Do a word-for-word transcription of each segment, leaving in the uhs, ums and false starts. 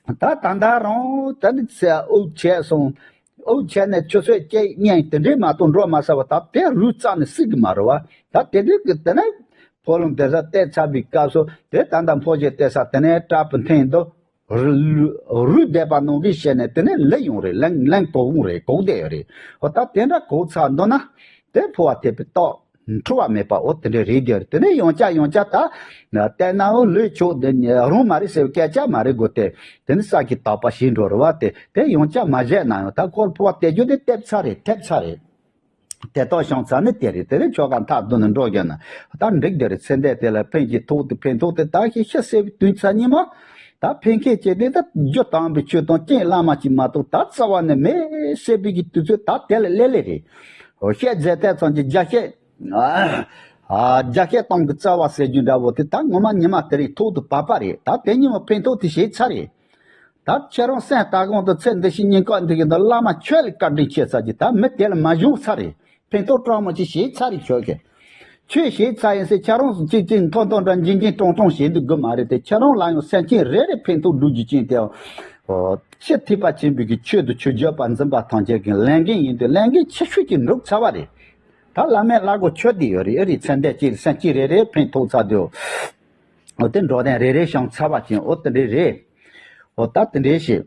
ད་ད་ལྟ་རང་ད་ནི་ཚེ་དབུགས་ཆད་སོང་། དབུགས་ཆད་ནས་ཆུ་ཚོད་གཅིག་གཉིས་དེ་འདྲས་མ་གཏོགས་འགྲོ་མ་ས་བ། ད་དེ་རུལ་རྩ་ནས་སྲིད་གི་མ་རེད་བ། ད་དེ་དུས་ཀྱི་དེ་ནས་ཕོ་ལོང་དེ་ས་བལྟས་ཚར་བའི་སྐབས་སུ་དེ་ད་ལྟ་ཕོ་ཆེ་བལྟས་ས་དེ་ནས་སྐྲ་སྤུ་འཐེན་འདུག་རུལ་རུལ་བསྡད་པ་ནང་གི་ཤེས་ནས་དེ་ནས་ལེན་ཡོང་རེད། ལེན་ལེན་དགོས་ཡོང་རེད། དགོས་བསྡད་ཡོད་རེད། འོ་ད་དེ་འདྲ་གོ་ཚར་འདུག་ན་དེ་འཕོ་བ་ཐེབས་པའི་རྟགས། འཁྲུལ་བ་མེད་པ་འོ་དེ་འདྲ་རེད་དེ། དེ་ནས་ཡང་བསྐྱར་ཡང་བསྐྱར་ད་བལྟས་ན་འོ་ལུས་ཆོག་དེ་རང་མ་རེད་ཟེར་བའི་སྐད་ཆ་མ་རེད་གོ། དེ་དེ་ནི་ས་ཀྱི་དག་པ་ཞིག་འགྲོ་རུ་བ། དེ་དེ་ཡང་བསྐྱར་མ་བྱས་ན་ཡང་ད་ཁོར་འཕོ་བ་དེ་རྒྱུ་དེ་ཐེབས་ཚར་རེད། ཐེབས་ཚར་རེད། དེ་རྟགས་བྱུང་ཚར་ནི་དེ་རེད། དེ་རེད་ཆོ་ག་མཐའ་བསྡུ་ནས་འགྲོ་རྒྱུ་ན་ད་འགྲིག་དེ་རེད། ཚེ་འདས་དེ་ལ་ཕན་གྱི་ཐོག་ཏུ་ཕན་ཐོགས་དེ་ད་ཤི་ཤི་ཟེར་བའི་དུས་ཚ་ཉི་མ་ད་ཕན་ཁེ་བྱས་དེ་ད་རྒྱུ་དམ་པའི་ཆོས་དང་རྐྱེན་བླ་མ་གཅིག་མ་གཏོགས་ད་རྩ་བ་ནས་མེད་ཟེར་བའི་གི་དུས་ཚོད་ད་དེ་ལ་སླེབས་སླེབས་རེད། ཤེས་རྫས་ཐེ་ཚོམ་གྱི་རྒྱ་སྐྱེད། རྒྱ་སྐྱེད་སྟོང་གི་རྩ་བ་ཟེར་རྒྱུ་འདྲ་བོ་དེ་ད་ངོ་མ་ཉི་མ་དེ་རིང་ཐོག་ཏུ་བབས་པ་རེད། ད་དེ་ཉིན་མོ་ཕན་ཐོགས་དེ་བྱས་ཚར་རེད། ད་ཁྱེད་རང་སེམས་ལྟ་གོང་དུ་ཚེ་འདི་ཕྱི་གཉིས་ཀ་འདི་གི་འདི་བླ་མ་ཁྱོད་ལ་བཀའ་དྲིན་ཆེ་ཚར་གྱི་ད་མི་དེ་ལ་མ་བྱུང་ཚར་རེད། ཕན་ཐོགས་སྤྲང་མོ་ཅིག་བྱས་ཚར་རེད་ཁྱོད་ཀྱིས། ཆོས་བྱས་ཚར་ཡིན་ཟེར་ཁྱེད་རང་གཅིག་གཅིག་མཐོང་མཐོང་འདྲ་འཇིགས་འཇིགས་སྤྲང་སྤྲང་བྱེད་འདུག་དགོས་མ་རེད་དེ། ཁྱེད་རང་ལ་ཡང་སེམས་ཅན་རེ་རེ་ཕན་ཐོགས་འགྲོ་རྒྱུ་ཅན་དེ། ཕྱི་ཐེག་པ་ཆེན་པོའི་གི་ཆོས་དང་ཆོས་བརྒྱུད་པ་འཛིན་པ་ཐམས་ཅད་ཀྱི་ལས་འགན་ཡིན་དུས་ལས་འགན་ཆེ་ཤོས་ཀྱི་འགྲུབ་ཚར་བ་རེད། ད་བླ་མས་བླ་གོ་ཆོད་དེ་ཡོད་རེད། ཨེ་རེད། ཚེ་འདས་ཀྱི་སེམས་ཅན་རེ་རེ་ཕན་ཐོགས་ཚར་དུས། འོ་དེ་འགྲོ་དོན་རེ་རེ་བྱུང་ཚར་བ་ཅན་འོ་དེ་འདྲ་རེད། འོ་ད་དེ་འདྲའི་ཞིག་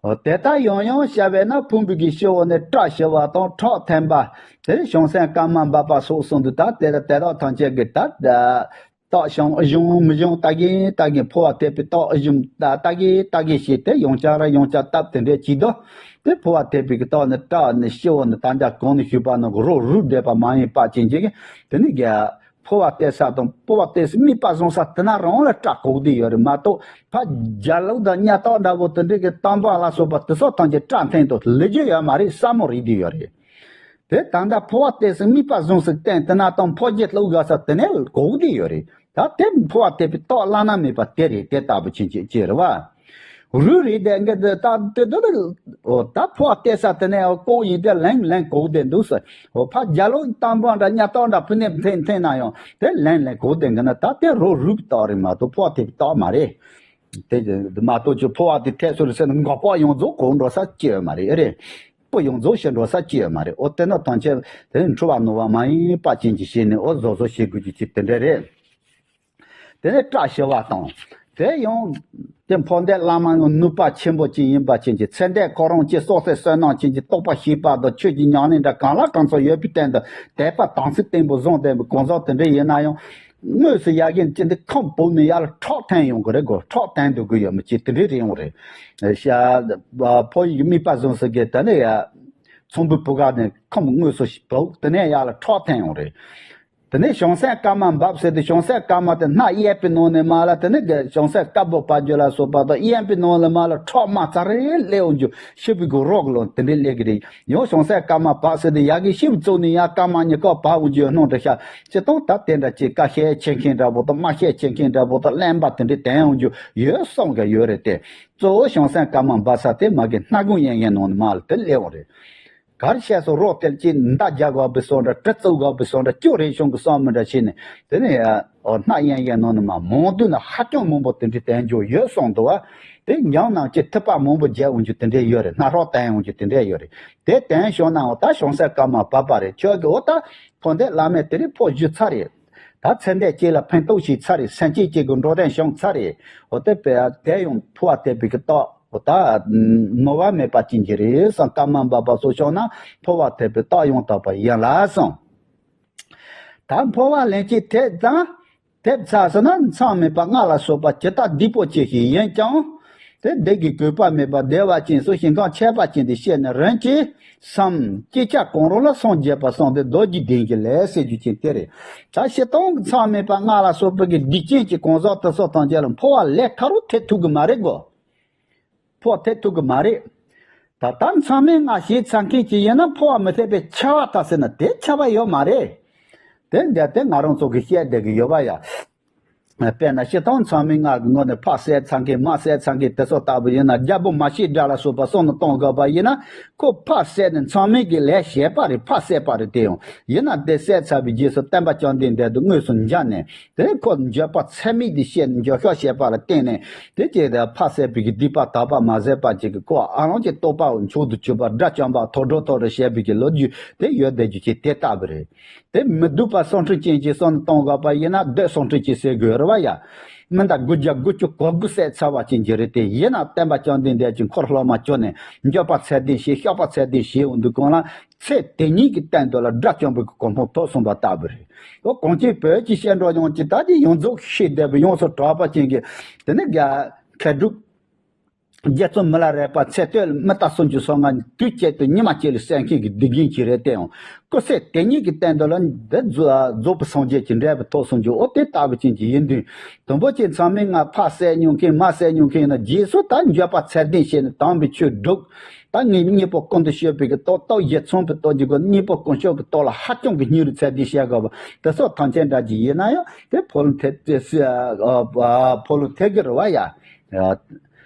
འོ་དེ་ལྟར་ཡང་ཡང་བྱ་བས་ན་ཕུང་པོའི་གི་སྤྱི་བོ་ནས་སྐྲག་ཤི་བ་དང་ཁྲག་འཐེན་པ། དེ་བྱང་སེམས་དཀར་དམར་འབབ་པ་སོགས་གསུངས་འདུག་ད་དེ་ལ་དེ་དག་ཐམས་ཅད་ཀྱི་ད་རྟགས་བྱུང་བྱུང་མི་བྱུང་ལྟ་གིན་ལྟ་གིན་འཕོ་བ་ཐེབས་པའི་རྟགས་བྱུང་ལྟ་ལྟ་གིན་ལྟ་གིན་བྱས་ཏེ་ཡང་བསྐྱར་ཡང་བསྐྱར་བཏབ་དེ་འདྲའི་བྱེད་དོ། དེ་འཕོ་བ་ཐེབས་པའི་གི་རྟགས་ནི་སྐྲག་ནི་སྤྱི་བོ་ནི་དང་རྒྱ་གང་ནས་ཞུས་པ་ནི་རོ་རུབ་བསྡད་པ་མ་ཡིན་པ་ཅན་གྱི་དེ་ནི་རྒྱ། འཕོ་བ་སྟེར་ས་དང་འཕོ་བ་སྟེར་ས་དམིགས་པ་བཟུང་ས་དེ་ན་རང་ལ་སྐྲག་གོ་གི་ཡོད་རེད་མ་གཏོགས། ཕ་རྒྱ་ལུགས་དང་གཉའ་ཐག་འདྲ་བོ་དེ་འདྲའི་གི་གཏམ་པ་ལ་སོགས་པ་དེ་ཚོ་ཐམས་ཅད་སྐྲག་འཐེན་དུ་ལེགས་རྒྱུ་ཡོད་མ་རེད། ས་མོ་རིག་དུས་ཡོད་རེད། དེ་ད་ལྟ་འཕོ་བ་སྟེར་ས་དམིགས་པ་བཟུང་ས་བསྟན་དེ་ན་དང་འཕོ་རྒྱས་བླུག་དགའ་ས་དེ་ནས་གོ་གི་ཡོད་རེད། ད་དེ་འཕོ་བ་སྟེར་པའི་རྟགས་བླ་ན་མེད་པ་དེ་རེད། དེ་ལྟ་བུ་ཕྱིན་ཆད་ཅེས་རེད་བ། རུལ་རེད་དེ་འགའ་དེ་ད་དེ་དེ་དེ་འོ་ད་འཕོ་བ་སྟེར་ས་དེ་ནས་ལྐོག་ཡིན་དེ་ལན་ལན་གོ་དེ་འདུག་ཟེར། འོ་ཕ་རྒྱ་ལོ་གཏམ་དཔང་འདྲ་གཉའ་ཐག་འདྲ་ཕུ་ནེ་འཐེན་འཐེན་ན་ཡང་དེ་ལན་ལན་གོ་དེ་འགའ་ན་ད་དེ་རོ་རུབ་རྟགས་རེད་མ་གཏོགས་འཕོ་བ་ཐེབས་རྟགས་མ་རེད། དེ་མ་གཏོགས་ཀྱི་འཕོ་བ་དེ་ཐེབས་སོ་རེད་ཟེར་ན་འགག་པ་ཡོངས་རྫོགས་གོ་འགྲོ་ས་ཅི་ཡོད་མ་རེད། ཨེ་རེད། སྤུ་ཡོངས་རྫོགས་ཤི་འགྲོ་ས་ཅི་ཡོད་མ་རེད། འོ་དེ་ནི་ཐམས་ཅད་དེ་འཁྲུལ་བ་ནོར་བ་མ་ཡིན་པ་ཅན་གྱི་ཤེས་ནས་འོ་བཟོ་བཟོ་བྱེད་དགོས་ཀྱི་ཅིག་དེ་འདྲ་རེད། དེ་ནས་སྐྲག་ཤི་བ་དང་། དེ་ཡང་དེ་འཕོ་འདས་བླ་མ་ཡང་ནུས་པ་ཆེན་པོ་ཅིག་ཡིན་པ་ཅན་གྱི་ཚེ་འདས་ཁོ་རང་གི་སྲོག་རྩོལ་བསོད་ནམས་ཅན་གྱི་རྟོགས་པ་ཤེས་པ་དང་ཆོས་ཀྱི་ཉམས་ལེན་འདྲ་གང་ལ་གང་འཚམ་ཡོད་པའི་སྟེང་དུ་དད་པ་དམ་ཚིག་བརྟན་པོ་བཟུང་བསྡད་པའི་གང་ཟག་དེ་འདྲ་ཡིན་ན་ཡང་། དངོས་སུ་ཡ་གིན་ཅི་འདི་ཁམས་བུག་ནས་ཡར་ལ་ཁྲག་འཐེན་ཡོང་གི་རེད་གོ། ཁྲག་འཐེན་འདུག་གི་ཡོད་མི་ཅིག་དེ་འདྲ་རེད་ཡོང་རེད། ཤ་ཕོ་ཡིག་དམིགས་པ་བཟུང་ས་གི་དེ་ནས་ཡ་ཚོམ་བུའི་བུ་ག་ནས་ཁམས་དངོས་སུ་བུག་དེ་ནས་ཡར་ལ་ཁྲག་འཐེན་ཡོང་རེད། དེ་ནས་བྱང་སེམས་དཀར་དམར་འབབ་ཟེར་ཏེ་བྱང་སེམས་དཀར་དམར་དེ་སྣ་གཡས་པའི་ནང་ནས་མར་ལ་དེ་ནས་བྱང་སེམས་དཀར་པོ་བབས་རྒྱུ་ལ་སོགས་པ་དང་གཡོན་པའི་ནང་ལ་མར་ལ་ཁྲག་དམར་ཙ་རེ་སླེབས་འོང་རྒྱུ་ཤི་བའི་གི་རོགས་ལོ་དེ་འདྲའི་སླེབས་ཀྱི་རེད། ཡང་བྱང་སེམས་དཀར་དམར་བབས་ཟེར་ཏེ་ཡ་གི་ཤི་བའི་གཙོ་ནས་ཡ་དཀར་དམར་གཉིས་ཀ་བབས་འོང་རྒྱུ་ཡོད་སྣང་འདྲ་ཤ་ཅི་དང་ད་དེ་འདྲ་ཅིག་དཀའ་ཤས་ཆེ་མཁན་འདྲ་པོ་དང་དམའ་ཤས་ཆེ་མཁན་འདྲ་པོ་དང་གླེན་པ་དེ་འདྲའི་དན་འོང་རྒྱུ་ཡོད་བསམ་གི་ཡོད་རེད་དེ། གཙོ་བོ་བྱང་སེམས་དཀར་དམར་འབབ་ས་དེ་མ་གི་སྣ་ཁུང་གཡས་གཡོན་ནང་ནས་མར་ལ་དེ་སླེབས་འོང་རེད། གར་བཤད་སོང་རོགས་དེར་གྱིས་མདའ་རྒྱག་དགོས་པའི་སོང་འདྲ་གྲི་བཙུགས་དགོས་པའི་སོང་འདྲ་སྐྱོ་རེ་བྱུང་གི་སོང་མི་འདྲ་བྱས་ནས་དེ་ནས་ཨོ་སྣ་གཡས་གཡོན་ནང་ནས་མ་མང་དུས་ན་ཧ་ཅང་མང་པོ་དེ་འདྲའི་དན་འཇོག་ཡོད་སོང་འདུག་བ། དེ་འཇང་ནང་གི་ཐིགས་པ་མང་པོ་རྒྱག་འོང་རྒྱུ་དེ་འདྲའི་ཡོད་རེད། སྣ་ཧྲོག་དན་འོང་རྒྱུ་དེ་འདྲའི་ཡོད་རེད། དེ་དན་བྱུང་ནའང་ད་བྱང་སེམས་དཀར་དམར་བབས་པ་རེད། ཁྱོད་ཀྱི་འོ་ད་འཕོ་འདས་བླ་མས་དེ་རིང་འཕོ་བཞུད་ཚར་རེད། ད་ཚེ་འདས་གཅིག་ལ་ཕན་ཐོགས་ཤིག་ཚར་རེད། སེམས་ཅན་གཅིག་གི་འགྲོ་དོན་བྱུང་ཚར་རེད། འོ་དེ་དཔེ་དེ་ཡང་འཕོ་བ་ཐེབས་པའི་གི་རྟགས་འོ་ད་ནོར་བ་མེད་པ་ཅན་གྱི་རེད་བསམ། དཀར་དམར་འབབ་པ་སོགས་བྱུང་ན་འཕོ་བ་ཐེབས་པའི་རྟགས་ཡང་དག་པ་ཡིན་ལ་གསུངས། ད་འཕོ་བ་ལན་གཅིག་ཐེབས་ཙང་ཐེབས་ཚར་སོང་ན་མཚམས་མེད་པ་ལྔ་ལ་སོགས་པ་ཇི་ལྟར་སྡིག་པོ་ཆེ་ཞིག་ཡིན་ཀྱང་། དེ་སྡིག་གི་གོས་པ་མེད་པར་བདེ་བ་ཅན་སོགས་ཞིང་ཁམས་ཁྱད་པར་ཅན་དུ་སྐྱེས་ནས་རིམ་གྱིས་སམ། ཅི་བྱ་གང་རུང་ལ་སངས་རྒྱས་པར་གསུངས་ཏེ་རྡོ་རྗེ་གདན་གྱི་ལས་ཟེར་རྒྱུ་ཅན་དེ་རེད། ད་སྤྱིར་བཏང་གི་མཚམས་མེད་པ་ལྔ་ལ་སོགས་པའི་གི་སྡིག་ཅན་གྱི་གང་ཟག་དེ་ཚོ་དང་རྒྱལ་ལ་འཕོ་བ་ལས་ཁ་རུ་ཐེབས་ཐུབ་གི་མ་རེད་གོ། འཕོ་བ་ཐེབས་ཐུབ་གི་མ་རེད། ད་ལྟ་མཚམས་མེད་ལྔ་ཞེས་ཚང་མཁན་གྱི་ཡིན་ན་འཕོ་བ་མི་ཐེབས་པའི་ཁྱབ་པ་ད་ཟེར་ན་དེ་ཁྱབ་པ་ཡོད་མ་རེད། དེ་འདྲ་དེ་ང་རང་ཚོ་གི་བཤད་བསྡད་གི་ཡོད་པ་ཡ། དཔེར་ན་སྤྱིར་བཏང་ཚང་མའི་ངག་གི་ངོས་ནས་ཕག་བསད་ཚར་མཁན་མ་བསད་ཚར་མཁན་དེ་ཚོ་ལྟ་བུ་ཡིན་ན། རྒྱལ་པོ་མ་ཤི་དགྲ་ལ་སོགས་པ་བསམ་བློ་གཏོང་དགོས་པ་ཡིན་ན། ཁོ་ཕག་བསད་ནས་ཚང་མས་ཀྱི་ལས་བྱས་པ་རེད། ཕག་བསད་པ་རེད། དེ་ཡང་ཡིན་ན་དེ་བསད་ཚར་བའི་རྗེས་སུ་སྟོན་པ་བཅོམ་ལྡན་འདས་དེ་དངོས་སུ་མཇལ་ནས། དེ་ཁོ་འགྱོད་པ་ཚད་མེད་དེ་བཤད་ནས་འགྱོད་བཤགས་བྱས་པ་ལ་བརྟེན་ནས། དེ་བྱས་ཏེ་ཕག་བསད་པའི་གི་སྡིག་པ་དག་པ་མ་ཟད་པ་ཅིག་གི་ཁོ་ཨ་རང་གི་རྟོགས་པ་མཆོག་ཏུ་གྱུར་པ་དགྲ་བཅོམ་པ་ཐོག་དྲོ་ཐོག་དྲོ་བྱས་པའི་གི་ལོ་རྒྱུས་དེ་ཡོད་བསྡད་རྒྱུ་ཅིག་དེ་ལྟ་བུ་རེད། དེ་མི་སྡུག་པ་སུམ་ཁྲི་ཅན་ཅིག་བསམ་བློ་གཏོང་དགོས་པ་ཡིན་ན། སྡོད་སུམ་ཁྲི་ཅན་ཟེར་དགོས་རེད་བ་ཡ། མི་འདྲ་དགུ་བརྒྱ་དགུ་བཅུ་གོ་དགུ་བསད་ཚར་བ་ཅན་གྱི་རེད། དེ་ཡིན་ན་སྟོན་པ་བཅོམ་ལྡན་འདས་ཀྱི་འཁོར་སློབ་མ་བྱོན་ནས་འགྱོད་པ་ཚད་ལྡན་བྱས། བཤགས་པ་ཚད་ལྡན་བྱས་འོང་དུས་གང་ལ། ཚེ་དེ་ཉིད་ཀྱི་སྟེང་དུ་ལ་དགྲ་བཅོམ་པའི་གོ་འཕང་ཐོབ་སོང་བ་ལྟ་བུ་རེད། འོ་གངས་ཅན་བོད་ཀྱི་བཤད་གྲྭ་ཡོངས་ཀྱི་ད་དེ་ཡོངས་རྫོགས་ཤེས་བདེ་བོ་ཡོངས་སུ་གྲགས་པ་ཅན་གྱི་དེ་ནི་རྒྱ་མཁས་གྲུབ། རྗེ་བཙུན་མི་ལ་རས་པ་ཚེ་སྟོད་མི་རྟ་སུམ་ཅུ་སོ་ལྔ་དུས་གཅིག་ཏུ་ཉི་མ་གཅིག་ལ་བསད་མཁན་གྱི་སྡིག་རྒན་ཅིག་རེད། དེ་ཡང་སྐུ་ཚེ་དེ་ཉིད་ཀྱི་སྟེང་དུ་ལ་འདི་རྫོགས་རྫོགས་པའི་སངས་རྒྱས་ཀྱི་འབྲས་བུ་ཐོབ་སོང་རྒྱུ། འོ་དེ་ལྟ་བུ་ཅན་གྱི་ཡིན་དུས། དང་པོ་ཅིག་ཚང་མས་ང་ཕག་བསད་མྱོང་མཁན་མ་བསད་མྱོང་མཁན་ཡིན་ན། རྗེས་སུ་ད་འགྱོད་པ་ཚད་ལྡན་བྱས་ནས་དམ་པའི་ཆོས་སྒྲུབ། ད་ངས་གཉེན་པོ་ཀུན་ཏུ་སྤྱོད་པའི་གི་སྟོབས་སྟོབས་བཞི་ཚང་བའི་སྟོབས་ཀྱི་སྒོ་ནས་གཉེན་པོ་དཀོན་མཆོག་གི་སྟོབས་ལ་ཧ་ཅང་གི་སྙིང་རུས་ཚད་ལྡན་བྱེད་དགོས་པ་དེ་སོགས་ཐམས་ཅད་འདྲ་ཅིག་ཡིན་ན་ཡང་། དེ་ཕོ་ལོ་ཐེབས་ཏེ་ཕོ་ལོ་ཐེབས་ཀྱི་རེད་བ་ཡ།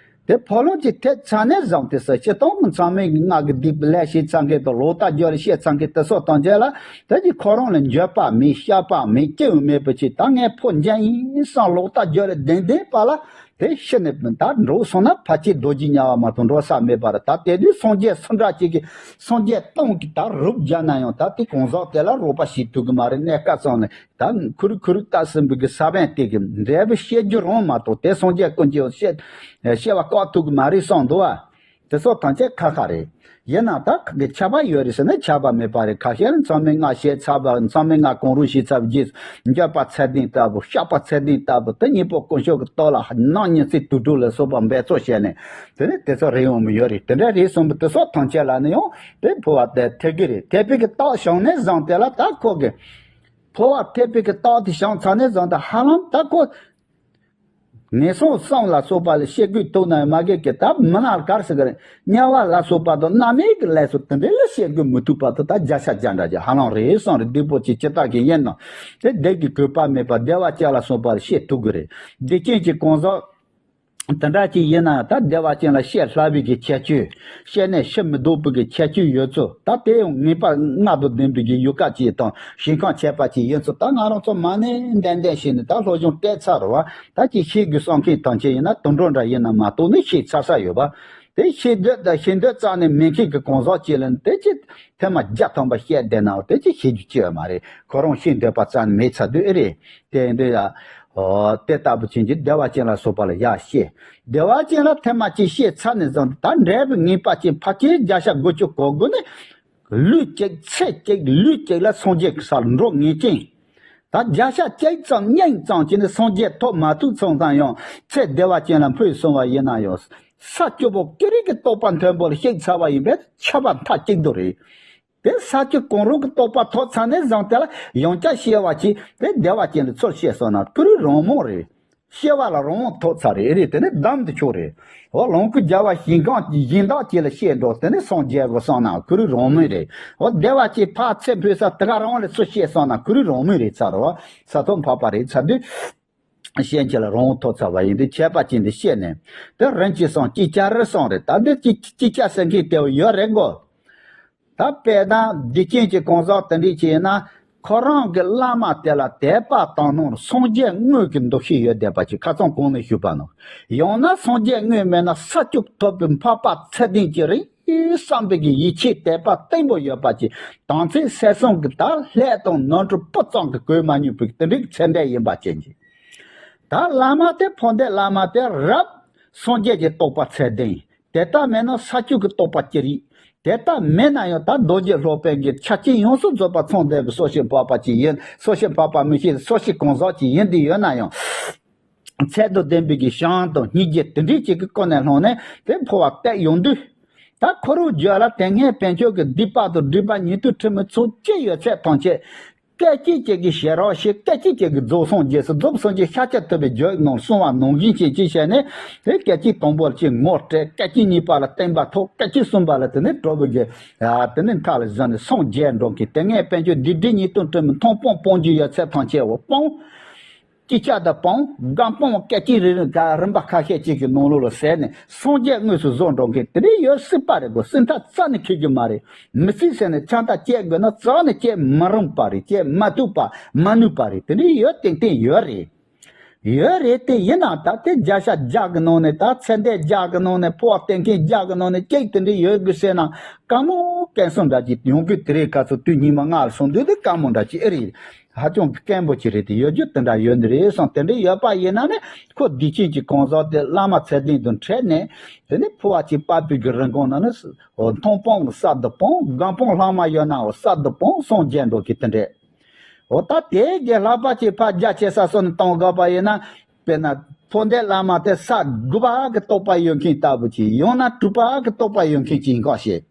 དེ་ཕོ་ལོ་ཅིག་ཐེབས་ཚར་ནས་བཟུང་སྟེ་ས་སྤྱིར་བཏང་གི་ཚང་མས་ངག་གི་སྡིག་པའི་ལས་བྱས་ཚར་མཁན་དང་། ལོག་ལྟ་སྦྱོར་ལས་བཤད་ཚར་མཁན་དེ་སོགས་ཐམས་ཅད་ལ། དེ་གི་ཁོ་རང་ལ་འགྱོད་པ་མེད། བཤགས་པ་མེད། སྐྱེ་བ་མེད་པ་ཅིག་ད་ངས་ཕོ་འཇོན་ཡིན་བསམ་ལོག་ལྟ་སྦྱོར་ལས་ལྡན་ལྡན་པ་ལ། དེ་ཤི་ནས་ད་འགྲོ་སོང་ན་ཕལ་ཆེར་རྡོ་རྗེ་དམྱལ་བ་མ་གཏོགས་འགྲོ་ས་མེད་པ་རེད། ད་དེ་དུས་སངས་རྒྱས་སུ་འདྲ་ཅིག་གིས་སངས་རྒྱས་སྟོང་གིས་ད་རུབ་བརྒྱབ་ན་ཡང་། ད་དེ་གང་ཟག་དེ་ལ་རོགས་པ་བྱེད་ཐུབ་ཀྱི་མ་རེད། གནས་སྐབས་ཙམ་ནས། ད་ཁུ་རུ་ཁུ་རུ་བཏབ་ཟིན་པའི་གི་ས་བོན་དེ་གི་འབྲས་བུ་བཤད་རྒྱུ་རང་མ་གཏོགས། དེ་སངས་རྒྱས་ཀུན་གྱིས་བཤད་བཤད་པ་བཀག་ཐུབ་ཀྱི་མ་རེད་བསམ་འདུག་བ། དེ་ཚོ་ཐམས་ཅད་ཁ་ཁ་རེད། ཡིན་ན་ད་གི་ཁྱབ་པ་ཡོད་རེད་ཟེར་ན་ཁྱབ་པ་མེད་པ་རེད། ཁ་ཤས་ནི་ཚང་མས་ང་བཤད་ཚར་བ། ཚང་མས་ང་གང་རུང་བྱས་ཚར་བའི་རྗེས་སུ་འགྱོད་པ་ཚད་ལྡན་ལྟ་བུ། བཤགས་པ་ཚད་ལྡན་ལྟ་བུ། དེ་གཉེན་པོ་དཀོན་མཆོག་གི་སྟོབས་ལ་ནང་ཉིན་ཚེ་དུག་སྦྲུལ་ལ་སོགས་པ་འབད་རྩོལ་བྱས་ནས། དེ་ནས་དེ་ཚོ་རེད་འོང་མི་ཡོད་རེད། དེ་འདྲ་རེད་གསུངས་པ་དེ་ཚོ་ཐམས་ཅད་ལ་ནི་ཡང་དེ་ཕོ་བ་དེ་ཐེབས་ཀྱི་རེད། ཐེབས་པའི་གི་རྟགས་བྱུང་ནས་བཟུང་སྟེ་ལ། ད་ཁོ་གི་ཕོ་བ་ཐེབས་པའི་གི་རྟགས་དེ་བྱུང་ཚར་ནས་བཟུང་སྟེ་ཧ་ལམ་ད་ཁོ། ངན་སོང་གསུམ་ལ་སོགས་པ་ལ་ཤེས་དགོས་ཐུག་ན་ཡང་མ་གི་གི་ད་མི་ནག་གར་ཟེར་གི་རེད། དམྱལ་བ་ལ་སོགས་པ་དང་རྣམ་སྨིན་གྱི་ལས་སུ་དེ་འདྲ་ལ་ཤེས་དགོས་མི་ཐུག་པ་དེ་ད་བརྒྱ་ཆ་བརྒྱ་འདྲ་ཅིག་ཧ་ལམ་རེད་བསམ་རེད། སྡིག་པོ་ཅིག་ཅི་ལྟར་གི་ཡིན་ནམ་དེ་བདེ་གི་གོས་པ་མེད་པ་བདེ་བ་ཅན་ལ་སོགས་པ་ལ་ཤེས་ཐུབ་གི་རེད། སྡིག་ཅན་གྱི་གང་ཟག་དེ་འདྲ་ཅིག་ཡིན་ན་ད་བདེ་བ་ཅན་ལ་ཤེས་སླ་བའི་གི་ཁྱད་ཆོས། ཤེས་ནས་ཤི་མི་ལྡོག་པའི་གི་ཁྱད་ཆོས་ཡོད་ཚུལ། ད་དེ་ཡང་ངེས་པ་ལྔ་དང་ལྡན་པའི་གི་ཡུལ་སྐད་ཅིག་དང་ཞིང་ཁམས་ཁྱད་པར་ཅན་ཡིན་ཚུལ། ད་ང་རང་ཚོ་མ་ནས་ཏན་ཏན་ཤེས་ནས་ད་སློབ་སྦྱོང་སྤྲད་ཚར་བ། ད་ཅིག་ཤེས་དགོས་བསམ་མཁན་ཐམས་ཅད་ཡིན་ན་དུད་འགྲོ་འདྲ་ཡིན་ན་མ་གཏོགས་ནི་ཤེས་ཚར་ས་ཡོད་པ། དེ་ཤེས་འདོད་དང་ཤེས་འདོད་རྩ་ནས་མེད་མཁན་གྱི་གང་ཟག་ཅིག་ལ་དེ་ཅི་ཐེངས་མ་བརྒྱ་ཐམ་པ་བཤད་བསྡད་ནའང་དེ་ཅི་ཤེས་རྒྱུ་ཅི་ཡོད་མ་རེད། ཁོ་རང་ཤེས་འདོད་པ་རྩ་ནས་མེད་ཚར་དུས་ཨེ་རེད། དེ་འདོད་ཡ། ཨོ། དེ་ལྟ་བུ་ཅན་གྱི་བདེ་བ་ཅན་ལ་སོགས་པ་ལ་ཡར་བཤད། བདེ་བ་ཅན་ལ་ཐེངས་མ་གཅིག་བཤད་ཚར་ནས་བཟུང་ད་འབྲས་བུ་ངེས་པ་ཅན་ཕལ་ཆེར་བརྒྱ་ཆ་དགུ་བཅུ་གོ་དགུ་ནི། ལུས་གཅིག་ཚེ་གཅིག་ལུས་གཅིག་ལ་སངས་རྒྱས་ཀྱི་སར་འགྲོ་ངེས་ཅན། ད་བརྒྱ་ཆ་གཅིག་ཙམ་གཉིས་ཙམ་གྱིས་ནི་སངས་རྒྱས་ཐོབ་མ་ཐུབ་སོང་ཙང་ཡང་ཚེ་བདེ་བ་ཅན་ལ་འཕོས་སོང་བ་ཡིན་ན་ཡང་། ས་བཅུ་པོ་ཀུན་རིག་གི་རྟོགས་པ་མཐོན་པོ་ལ་གཤེགས་ཚར་བ་ཡིན་པས་ཁྱབ་པ་མཐའ་གཅིག་ཏུ་རེད། དེ་ས་བཅུ་གང་རུང་གི་རྟོགས་པ་ཐོབ་ཚར་ནས་བཟུང་དེ་ལ་ཡང་བསྐྱར་སྐྱེ་བ་ཅིག་དེ་བདེ་བ་ཅན་ལ་ཚུར་སྐྱེས་སོང་ན་ཀུན་རིག་རང་མོས་རེད། སྐྱེ་བ་ལ་རང་དབང་ཐོབ་ཚར་རེད། རེད། དེ་ནི་བདམས་ཏེ་ཆོག་རེད། འོ་ལོངས་སྐུ་རྒྱལ་བ་ཞིང་ཁམས་ཀྱི་གཞན་དག་ཅིག་ལ་སྐྱེས་འགྲོ་དེ་ནི་སངས་རྒྱས་དགོས་བསམ་ན་ཀུན་རིག་རང་མོས་རེད། འོ་བདེ་བ་ཅན་ཕར་ཚེ་འཕོས་ས་དེ་ག་རང་ལ་ཚུར་སྐྱེས་སོང་ན་ཀུན་རིག་རང་མོས་རེད་ཚར་རོ། ས་ཐོབ་འཕགས་པ་རེད་ཚར་དུས། གཞན་གྱི་ལ་རང་དབང་ཐོབ་ཚར་བ་ཡིན་དུས་ཁྱད་པར་ཅན་དུ་བཤད་ནས། དེ་རིན་གྱིས་སམ་ཅིག་ཅར་རེ་སོང་རེད། ད་འདི་ཅིག་ཅིག་ཅར་ཟེར་མཁན་དེ་ཡོད་རེད་གོ། ད་དཔེར་ན་སྡིག་ཅན་གྱི་གང་ཟག་དེ་འདྲས་ཅིག་ཡིན་ན། ཁོ་རང་གི་བླ་མ་དེ་ལ་དད་པ་དག་སྣང་སངས་རྒྱས་དངོས་ཀྱི་འདུ་ཤེས་ཡོད་བསྡད་པ་ཅིག་ཁ་སང་གོང་ནས་ཞུས་པ་ནང་། ཡང་ན་སངས་རྒྱས་དངོས་མེད་ན་ས་བཅུ་ཐོབ་པའི་འཕགས་པ་ཚད་ལྡན་གྱི་རིགས་བསམ་པའི་གི་ཡིད་ཆེས་དད་པ་བརྟན་པོ་ཡོད་པ་ཅིག་དམ་ཚིག་གསལ་གསུམ་གྱི་ད་ལྷད་དང་ནོར་འཁྲུལ་སྤུ་ཙམ་གྱི་གོས་མ་མྱོང་བའི་དེ་འདྲའི་ཚད་འབྲས་ཡིན་པ་ཅན་གྱི། ད་བླ་མ་དེ་ཕོ་འདས་བླ་མ་དེ་རབ་སངས་རྒྱས་ཀྱི་རྟོགས་པ་ཚད་ལྡན། དེ་ལྟ་མེད་ན་ས་བཅུ་གི་རྟོགས་པ་ཅི་རིགས། དེ་ལྟ་མེད་ན་ཡང་ད་རྡོ་རྗེ་སློབ་དཔོན་གྱི་ཆ་རྐྱེན་ཡོངས་སུ་རྫོགས་པ་ཚང་བསྡད་པའི་སོ་སྐྱེ་འཕགས་པ་ཅིག་ཡིན། སོ་སྐྱེ་འཕགས་པ་མི་ཤེས་སོ་སྐྱེ་གང་ཟག་ཅིག་ཡིན་དུས་ཡོད་ན་ཡང་། ཚད་དང་ལྡན་པའི་གི་བྱམས་དང་སྙིང་རྗེ་དེ་འདྲའི་ཅིག་གི་སྒོ་ནས་ལྷུང་ནས་དེ་འཕོ་བ་བཏབ་ཡོང་དུས། ད་ཁོ་རང་རྒྱུད་ལ་དེ་སྔའི་དཔལ་འབྱོར་གྱི་སྡིག་པ་དང་སྒྲིབ་པ་ཉེས་དུ་འཁྲུལ་མི་ཚུལ་ཅི་ཡོད་ཚད་ཐམས་ཅད། སྐད་ཅིག་གཅིག་གིས་ཞེ་རག་ཤེས། སྐད་ཅིག་གཅིག་གིས་རྫོགས་སངས་རྒྱས་སུ་རྫོགས་སངས་རྒྱས་ཤཱཀྱ་ཐུབ་པའི་རྒྱུད་ནང་གསུངས་པ་ནང་བཞིན་བྱེད་ཅིག་བྱས་ནས་དེ་སྐད་ཅིག་དང་པོར་ཅིག་ངོ་སྤྲད། སྐད་ཅིག་གཉིས་པ་ལ་བརྟན་པ་ཐོབ། སྐད་ཅིག་གསུམ་པ་ལ་དེ་ནས་གྲོལ་བའི་རྒྱུ། དེ་ནས་མཐའ་ལ་བཞག་ནས་སངས་རྒྱས་འགྲོ་མཁན་དེ་སྔའི་དཔལ་འབྱོར་སྡིག་སྒྲིབ་ཉེས་དུ་འཁྲུལ་མི་མཐོང་སྤང་སྤང་རྒྱུ་ཡོད་ཚད་ཐམས་ཅད་འོ་སྤང་། ཅི་ཆ་དང་སྤོང་སྒམ་སྤོང་སྐད་ཅིག་རེ་རེ་ག་རིམ་པ་ཁ་ཤས་ཅིག་གི་ནང་ལོགས་ལ་ཟེར་ནས་སངས་རྒྱས་དངོས་སུ་བཟོ་འགྲོ་མཁན་དེ་འདྲ་ཡོད་སྲིད་པ་རེད་གོ། སྲིད་མཐའ་རྩ་ནས་འཁེལ་རྒྱུ་མ་རེད། མི་སྲིད་ཟེར་ནས་ཆང་རྟ་བཅད་དགོས་ན་རྩ་ནས་བཅད་མི་རུང་པ་རེད། བཅད་མ་ཐུབ་པ་མ་ནུས་པ་རེད། དེ་འདྲ་ཡོད་ཏན་ཏན་ཡོད་རེད། ཡོད་རེད་དེ། ཡིན་ནའང་ད་དེ་བརྒྱ་ཆ་བརྒྱ་གི་ནང་ནས་ད་ཚེ་འདས་བརྒྱ་གི་ནང་ནས་འཕོ་བ་བསྟེན་མཁན་བརྒྱ་གི་ནང་ནས་གཅིག་དེ་འདྲ་ཡོད་དགོས་ཟེར་ན་དཀའ་མོ་དཀོན་སོང་འདྲ་ཅིག་ཡོང་གི། དེ་རིང་ཁ་སང་དུས་ཉི་མ་ལྔ་ལ་སོང་དུས་དེ་དཀའ་མོ་འདྲ་ཅིག་ཨེ་རེད། ཧ་ཅང་གི་དཀོན་པོ་ཅིག་རེད་དེ། ཡོད་རྒྱུ་དེ་འདྲ་ཡོད་ནི་རེད་བསམ། དེ་འདྲ་ཡོད་པ་ཡིན་ན་ནི་ཁོ་སྡིག་ཅན་གྱི་གང་ཟག་དེ་བླ་མ་ཚད་ལྡན་དུ་འཕྲད་ནས་དེ་ནི་འཕོ་བ་ཅིག་བབས་པའི་གི་རིན་གོང་ན་ནི་མཐོང་སྤང་གི་ས་དུ་སྤོང་། སྒམ་སྤོང་ལྷག་མ་ཡོད་ན་འོ་ས་དུ་སྤོང་སངས་རྒྱས་འགྲོ་གི་དེ་འདྲས། འོ་ད་དེ་གི་ལྷག་པ་ཅིག་ཕར་རྒྱ་ཆེ་ས་སོགས་ནས་གཏོང་དགོས་པ་ཡིན་ན། དཔེར་ན་འཕོ་འདས་བླ་མ་དེ་ས་དགུ་པ་གི་རྟོགས་པ་ཡོད་མཁན་ལྟ་བུ་ཅིག། ཡང་ན་དྲུག་པ་གི་རྟོགས་པ་ཡོད་མཁན་ཅིག་ཡིན་ཁ་ཤས།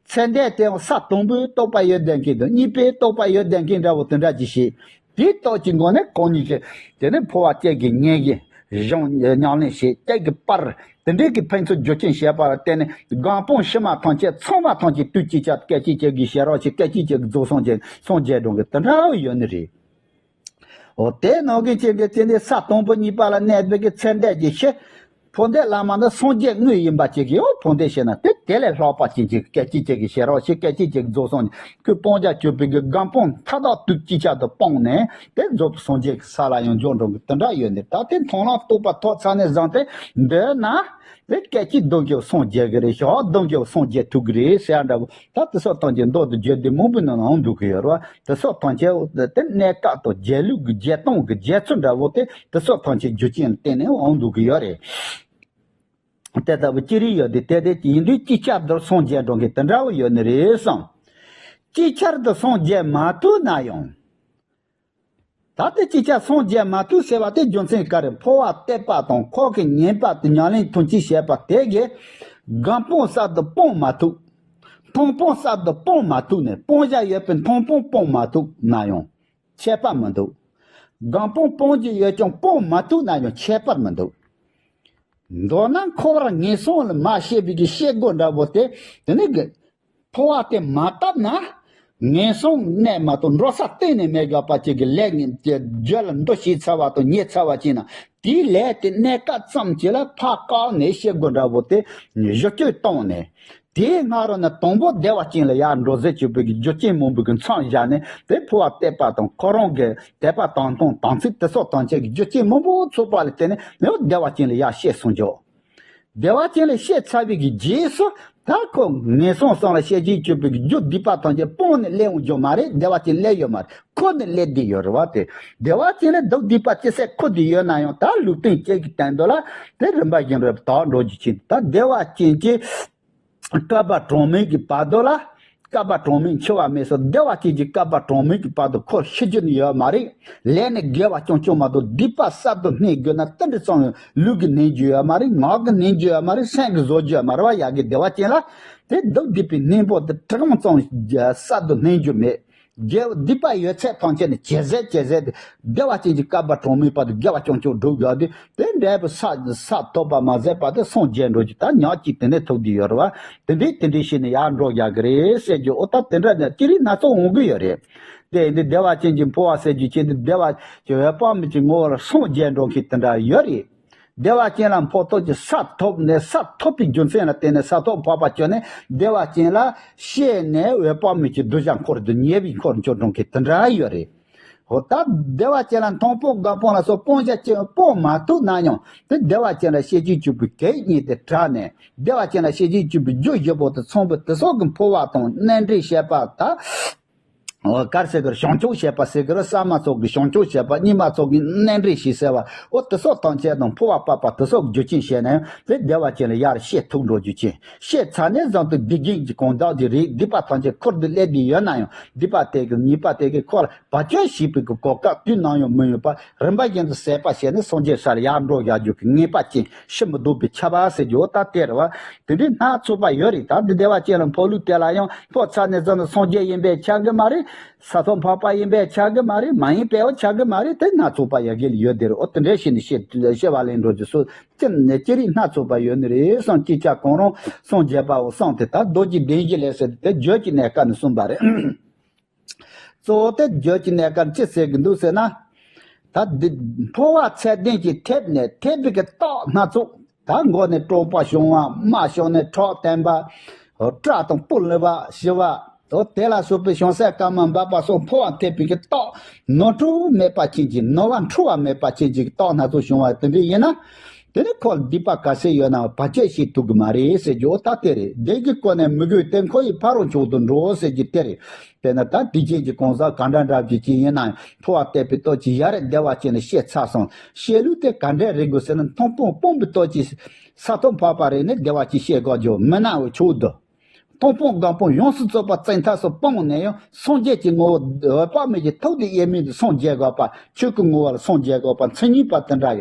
ཚེ་འདས་དེ་ས་དང་པོའི་རྟོགས་པ་ཡོད་བསྡད་མཁན་དང་གཉིས་པའི་རྟོགས་པ་ཡོད་བསྡད་མཁན་འདྲ་བོ་དེ་འདྲ་ཅིག་བྱེད། དེའི་རྟོགས་ཀྱི་སྒོ་ནས་གང་ཉིད་ཀྱི་དེ་ནས་འཕོ་བ་སྐྱེ་གི་ཉེ་གི་གཞུང་ཉམས་ལེན་བྱེད། སྐྱེ་གི་པར་དེ་འདྲའི་གི་ཕན་ཚུན་རྒྱུ་རྐྱེན་བྱེད་པ་ལ་བརྟེན་ནས་སྒམ་སྤོང་ཕྱི་མ་ཐམས་ཅད་ཚང་མ་ཐམས་ཅད་དུས་གཅིག་ཆར་སྐད་ཅིག་གཅིག་གིས་ཞེ་རོགས་བྱེད། སྐད་ཅིག་གཅིག་གིས་རྫོགས་སངས་རྒྱས་སངས་རྒྱས་འགྲོ་གི་དེ་འདྲ་ཡོད་ནི་རེད། འོ་དེ་ནང་གི་ཅན་གྱི་དེ་འདྲའི་ས་དང་པོ་གཉིས་པ་ལ་གནས་པའི་གི་ཚེ་འདས་ཀྱི་ཤེས། འཕོ་འདས་བླ་མ་ནི་སངས་རྒྱས་དངོས་ཡིན་པ་ཅིག་གིས་འོ་འཕོ་འདས་ཤེས་ན་དེ་དེ་ལས་ལྷག་པ་ཅན་ཅིག་སྐད་ཅིག་ཅིག་གིས་ཞེ་རོགས་བྱེད། སྐད་ཅིག་ཅིག་གིས་རྫོགས་སངས་རྒྱས། ཁོས་སྤང་བྱ་སྤྱོད་པའི་གི་སྒམ་སྤོང་མཐའ་དག་དུས་གཅིག་ཆར་དུ་སྤངས་ནས་དེ་རྫོགས་སངས་རྒྱས་ཀྱི་ས་ལ་ཡང་འབྱོར་འགྲོ་གི་དེ་འདྲ་ཡོད་ནི། ད་དེ་མཐོང་ལམ་རྟོགས་པ་ཐོབ་ཚར་ནས་བཟུང་སྟེ་འདོད་ན་དེ་སྐད་ཅིག་བསྡོམས་ཀྱིས་སངས་རྒྱས་གི་རེད། ཞག་བསྡོམས་ཀྱིས་སངས་རྒྱས་ཐུབ་གི་རེད་ཟེར་ཡ་འདྲ་བོ། ད་དེ་སོགས་ཐམས་ཅད་མདོ་དང་རྒྱུད་སྡེ་མང་པོའི་ནང་ལ་འོང་འདུག་གི་ཡོད་རེད་བ། དེ་སོགས་ཐམས་ཅད་དེ་གནས་སྐབས་དང་རྒྱལ་ལུགས་ཀྱི་རྒྱལ་སྟངས་ཀྱི་རྒྱལ་ཚུལ་འདྲ་བོ་དེ་དེ་སོགས་ཐམས་ཅད་རྒྱུ་རྐྱེན་ལ་བརྟེན་ནས་འོང་འདུག་གི་ཡོད་རེད། དེ་ལྟ་བུ་ཅི་རིགས་ཡོད་དེ། དེ་དེ་ཡིན་དུས་ཅིག་ཆར་དུ་སངས་རྒྱས་འགྲོ་མཁན་དེ་འདྲ་བོ་ཡོད་ནི་རེད་བསམ། ཅིག་ཆར་དུ་སངས་རྒྱས་མ་ཐུབ་ན་ཡང་། ད་ལྟ་ཅིག་ཆར་སངས་རྒྱས་མ་ཐུབ་ཟེར་བ་དེ་རྒྱུ་མཚན་ག་རེ། འཕོ་བ་བལྟས་པ་དང་ཁོག་གི་ཉན་པ་དེ་ཉམས་ལེན་ཐུན་གཅིག་བྱས་པ་དེ་གིས་སྒམ་སྤང་གསར་དུ་སྤོང་མ་ཐུབ། མཐོང་སྤང་གསར་དུ་སྤོང་མ་ཐུབ་ནས་སྤང་བྱ་ཡོད་པའི་མཐོང་སྤང་སྤོང་མ་ཐུབ་ན་ཡང་ཁྱད་པར་མི་འདུག། སྒམ་སྤང་སྤང་རྒྱུ་ཡོད་ཀྱང་སྤོང་མ་ཐུབ་ན་ཡང་ཁྱད་པར་མི་འདུག། མདོར་ན་འཁོར་བར་ངན་སོང་ལ་མ་ཤེས་པའི་གི་ཤེས་སྒོ་འདྲ་བོ་དེ། དེ་ནི་གི་འཕོ་བ་དེ་མ་བཏབ་ན་ངན་སོང་གནས་མ་གཏོགས་འགྲོ་ས་གཏན་ནས་མེད་དགོས་པ་ཅིག་གི་ལས་ངན་གྱི་རྒྱུད་ལ་འདུ་ཤེས་ཚར་བ་དང་རྙེད་ཚར་བ་ཅིག་ན་དེའི་ལས་དེ་གནས་སྐབས་ཙམ་ཅིག་ལ་ཕར་བཀག་ནས་ཤེས་སྒོ་འདྲ་བོ་དེ་གཞི་བཅོལ་བཏང་ནས། དེའི་སྔ་རོལ་ན་དང་པོ་བདེ་བ་ཅན་ལ་ཡར་འགྲོ་ཟེར་བཅུག་པའི་གི་རྒྱུ་རྐྱེན་མང་པོ་གི་མཚམས་བཞག་ནས་དེ་འཕོ་བ་བལྟས་པ་དང་ཁོ་རང་གི་དད་པ་དང་དོན་དམ་ཚིག་དེ་སོགས་ཐམས་ཅད་ཀྱི་རྒྱུ་རྐྱེན་མང་པོ་ཚོགས་པ་ལ་བརྟེན་ནས་ནི་བདེ་བ་ཅན་ལ་ཡར་སྐྱེས་སོང་འཇོག། བདེ་བ་ཅན་ལ་སྐྱེས་ཚར་བའི་གི་རྗེས་སུ་ད་ཁོ་ངན་སོང་གསུམ་ལ་སྐྱེ་བཅུག་པའི་གི་རྒྱུ་སྡིག་པ་ཐམས་ཅད་སྤངས་ནས་སླེབས་འོང་རྒྱུ་མ་རེད། བདེ་བ་ཅན་སླེབས་ཡོད་མ་རེད། ཁོ་ནི་སླེབས་བསྡད་ཡོད་རེད་བ། དེ་བདེ་བ་ཅན་ལ་སྡུག་སྡིག་པ་ཅི་ཟད་ཁུར་བསྡད་ཡོད་ན་ཡང་ད་ལུས་རྟེན་སྐྱེ་གི་དོན་དུ་ལ་དེ་རིམ་པ་བཞིན་རེ་དག་འགྲོ་རྒྱུ་ཅན། ད་བདེ་བ་ཅན་གྱི་བསྐལ་པ་གྲངས་མེད་ཀྱི་བར་དུ་ལ། བསྐལ་པ་གྲངས་མེད་འཆི་བ་མེད་སོགས་བདེ་བ་ཅན་གྱི་བསྐལ་པ་གྲངས་མེད་ཀྱི་བར་དུ་ཁོ་ཤི་རྒྱུ་ནི་ཡོད་མ་རེད། ལས་ནི་དགེ་བ་རྐྱང་རྐྱང་མ་གཏོགས་སྡིག་པ་གསར་དུ་སྣོན་དགོས་ན་ཏིལ་འབྲུ་ཙམ་ཡང་ལུས་ཀྱིས་སྣོན་རྒྱུ་ཡོད་མ་རེད། ངག་གིས་སྣོན་རྒྱུ་ཡོད་མ་རེད། སེམས་ཀྱིས་བཟོ་རྒྱུ་ཡོད་མ་རེད་བ། ཡ་གི་བདེ་བ་ཅན་ལ་དེ་སྡུག་སྡིག་པའི་གཉེན་པོ་དེ་གྲངས་ཙམ་གསར་དུ་སྣོན་རྒྱུ་མེད། དགེ་སྡིག་པ་ཡོད་ཚད་ཐམས་ཅད་ནི་ཇེ་ཟད་ཇེ་ཟད་དེ་བདེ་བ་ཅན་གྱི་བསྐལ་པ་གྲངས་མེད་བར་དུ་དགེ་བ་རྐྱང་རྐྱང་བསྒྲུབ་ཡོད་དེ། དེ་འདྲ་བའི་ས་ས་ཐོབ་པ་མ་ཟད་པ་དེ་སངས་རྒྱས་འགྲོ་རྒྱུ་ད་ཉག་གཅིག་དེ་ནས་ཐོབ་བསྡད་ཡོད་རེད་བ། དེ་འདྲའི་དེ་འདྲའི་ཞིག་ནི་ཡར་འགྲོ་རྒྱག་གི་རེད་ཟེར་རྒྱུ། ཨོ་ད་དེ་འདྲ་ནི་ཅི་རིགས་སྣ་ཚོགས་འོང་གི་ཡོད་རེད། དེ་འདི་བདེ་བ་ཅན་གྱི་འཕོ་བ་ཟེར་རྒྱུ་ཅན་དེ་བདེ་བ་ཅན་འོད་དཔག་མེད་ཀྱི་ངོ་བོ་ལ་སངས་རྒྱས་འགྲོ་མཁན་དེ་འདྲ་ཡོད་རེད། བདེ་བ་ཅན་ལ་འཕོ་ཐབས་ཀྱི་ས་ཐོབ་ནས་ས་ཐོབ་པའི་རྒྱུ་མཚན་ལ་བརྟེན་ནས་ས་ཐོབ་འཕགས་པ་སྤྱོད་ནས་བདེ་བ་ཅན་ལ་སྐྱེས་ནས་འོད་དཔག་མེད་ཀྱི་གདུལ་བྱ་འཁོར་དུ་ཉེ་བའི་འཁོར་མཆོག་འགྲོ་མཁན་དེ་འདྲ་ཡོད་རེད། འོ་ད་བདེ་བ་ཅན་ལ་མཐོང་སྤང་སྒོམ་སྤང་ལ་སོགས་སྤང་བྱ་ཅན་སྤང་མ་ཐུབ་ན་ཡང་དེ་བདེ་བ་ཅན་ལ་སྐྱེ་བཅུག་པའི་གེགས་གཉིས་དེ་བྲལ་ནས་བདེ་བ་ཅན་ལ་སྐྱེ་བཅུག་པའི་རྒྱུ་བཞི་པོ་དེ་ཚང་བའི་དེ་སོགས་ཀྱི་འཕོ་བ་དང་གནས་འདྲེན་བྱེད་པ་ད། འོ་གར་ཟེར་གི་རེད། བྱང་ཆུབ་བྱེད་པ་ཟེར་གི་རེད། ས་མ་ཚོགས་ཀྱི་བྱང་ཆུབ་བྱེད་པ། གཉིས་མ་ཚོགས་ཀྱི་གནས་འདྲེན་བྱེད་ཟེར་བ། འོ་དེ་སོགས་ཐམས་ཅད་དང་འཕོ་བ་བབས་པ་དེ་སོགས་རྒྱུ་རྐྱེན་བྱས་ནས་དེ་བདེ་བ་ཅན་ལ་ཡར་སྐྱེ་ཐུབ་འགྲོ་རྒྱུ་ཅན། སྐྱེས་ཚར་ནས་བཟུང་སྟེ་སྡིག་རྐྱེན་གྱི་གང་དག་ཅིག་རེད། སྡིག་པ་ཐམས་ཅད་ཁུར་དུ་སླེབས་བསྡད་ཡོད་ན་ཡང་སྡིག་པ་དེ་གི་ཉེས་པ་དེ་གི་ཁོ་ལ་བར་ཆད་བྱེད་པའི་གི་གོ་སྐབས་དུས་ནམ་ཡང་མི་ཡོང་བར་རིམ་པ་བཞིན་དུ་ཟད་པ་བྱས་ནས་སངས་རྒྱས་ས་ལ་ཡར་འགྲོ་ཡག་རྒྱུ་གི་ངེས་པ་ཅན། ཕྱིར་མི་ལྡོག་པའི་ཁྱབ་པ་ཟེར་རྒྱུ་འོ་ད་དེ་རེད་བ། དེ་འདྲའི་སྣ་ཚོགས་པ་ཡོད་རེད། ད་འདི་བདེ་བ་ཅན་ལ་འཕོ་ལུགས་དེ་ལ་ཡང་འཕོ་ཚར་ནས་བཟུང་ནས་སངས་རྒྱས་ཡིན་པས་ཁྱབ་གི་མ་རེད། ས་ཐོབ་འཕགས་པ་ཡིན་པས་ཁྱབ་གི་མ་རེད། མ་ཡིན་པའོ་ཁྱབ་གི་མ་རེད། དེ་སྣ་ཚོགས་པ་ཡ་གི་ལ་ཡོད་དེ་རེད། འོ་དེ་འདྲའི་ཞིག་ནི་ཤེས་ཤེས་པ་ལེན་འགྲོ་རྒྱུ་སོ་ཅི་ནས་ཅི་རིགས་སྣ་ཚོགས་པ་ཡོད་ནི་རེད་བསམ། ཅིག་ཆར་གང་རུང་སངས་རྒྱས་པའོ་བསམ་སྟེ། ད་མདོ་རྒྱུད་བདེན་བཞི་ལས་ཟེར་དེ་བརྗོད་ཀྱི་གནས་སྐབས་ནས་གསུངས་པ་རེད། གཙོ་བོ་དེ་བརྗོད་ཀྱི་གནས་སྐབས་ཅི་ཟེར་གི་འདུག་ཟེར་ན། ད་འདི་འཕོ་བ་ཚད་ལྡན་གྱི་ཐེབས་ནས་ཐེབས་པའི་གི་རྟགས་སྣ་ཚོགས། ད་མགོ་ནས་དྲོ་པ་བྱུང་བ། རྨ་བྱུང་ནས་ཁྲག་འཐེན་པ། སྐྲ་དང་སྤུ་ལུ་བ་ཞི་བ། དེ་ལ་སོགས་པའི་བྱང་སེམས་དཀར་དམར་འབར་བ་སོགས་འཕོ་བ་ཐེབས་པའི་གི་རྟགས། ནོར་འཁྲུལ་མེད་པ་ཅན་གྱི་ནོར་བ་འཁྲུལ་བ་མེད་པ་ཅན་གྱི་རྟགས་སྣ་ཚོགས་བྱུང་བ་དེ་འདྲ་ཡིན་ན། དེ་ནི་ཁོ་ལ་སྡིག་པ་ག་ཚད་ཡོད་ནའང་བར་ཆད་བྱེད་ཐུབ་ཀྱི་མ་རེད་ཟེར་རྒྱུ་ད་དེ་རེད། བདེ་སྐྱིད་ཀུན་ནས་མི་འགུལ་ཏེ། འཁོར་བའི་ཕ་རོལ་མཆོག་ཏུ་འགྲོ་ཟེར་རྒྱུ་དེ་རེད། དཔེར་ན་ད་སྡིག་ཅན་གྱི་གང་ཟག་ག་འདྲ་འདྲ་ཅིག་ཅིག་ཡིན་ན་ཡང་འཕོ་བ་ཐེབས་པའི་སྟོབས་ཀྱིས་ཡ་རབས་བདེ་བ་ཅན་ལ་སྐྱེ་ཚར་སོང་། སྐྱེ་ལུགས་དེ་ག་འདྲ་རེད་དགོས་ཟེར་ན། མཐོང་སྤང་སྤངས་པའི་སྟོབས་ཀྱིས་ས་ཐོབ་འཕགས་པ་རེད་ནས་བདེ་བ་ཅིག་སྐྱེ་དགོས་རྒྱུ་མི་སྣང་བའི་ཆོས་འདི། མཐོང་སྤང་སྒོམ་སྤང་ཡོངས་སུ་རྫོགས་པ་བཙན་ཐབས་སུ་སྤངས་ནས་ཡང་སངས་རྒྱས་ཀྱི་ངོ་བོ་འོད་དཔག་མེད་ཀྱི་ཐུགས་དེ་དབྱེར་མེད་དུ་སངས་རྒྱས་དགོས་པ། ཆོས་ཀྱི་ངོ་བོ་ལ་སངས་རྒྱས་དགོས་པ་མཚན་ཉིད་པ་དེ་འདྲ་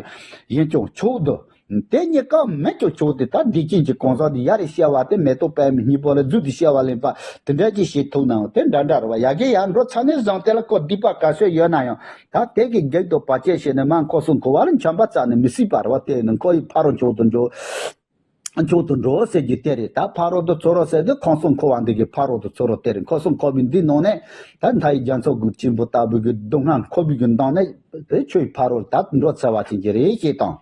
ཡིན་ཀྱང་ཆོག་འདུག་དེ་གཉིས་ཀ་མེད་ཀྱང་ཆོག་སྟེ། ད་སྡིག་ཅན་གྱི་གང་ཟག་དེ་ཡ་རེ་སྐྱེ་བ་དེ་མེ་ཏོག་པདྨའི་སྙིང་པོ་ལ་རྫུས་ཏེ་སྐྱེ་བ་ལེན་པ་དེ་འདྲ་ཅིག་བྱེད་ཐུབ་ནའང་དེ་འདྲ་འདྲ་རེད་བ། ཡ་གི་ཡར་འགྲོ་ཚར་ནས་བཟུང་དེ་ལ་ཁོ་སྡིག་པ་ག་ཚོད་ཡོད་ན་ཡང་། ད་དེ་གི་རྒྱུད་དུ་བར་ཆད་བྱས་ནས་མར་འཁོར་གསུམ་འཁོར་བ་ལ་འཁྱམ་པ་རྩ་ནས་མི་སྲིད་པ་རེད་བ། དེ་ནི་འཁོར་བའི་ཕ་རོལ་མཆོག་ཏུ་འགྲོ། མཆོག་ཏུ་འགྲོ་ཟེར་རྒྱུ་དེ་རེད། ད་ཕ་རོལ་ཏུ་ཚུར་རོལ་ཟེར་དུས་ཁམས་གསུམ་འཁོར་བ་འདི་གི་ཕ་རོལ་ཏུ་ཚུར་རོལ་དེ་རེད། ཁམས་གསུམ་འཁོར་བའི་འདི་ནང་ནས་ད་མཐའ་ཡས་རྒྱ་མཚོ་གི་ཆེན་པོ་ལྟ་བུ་གི་སྡུག་བསྔལ་འཁོར་བའི་གི་མདངས་ནས་དེ་ཆོས་ཕ་རོལ་ད་འགྲོ་ཚར་བ་ཅན་གྱི་རེད་ཞེས་དང་།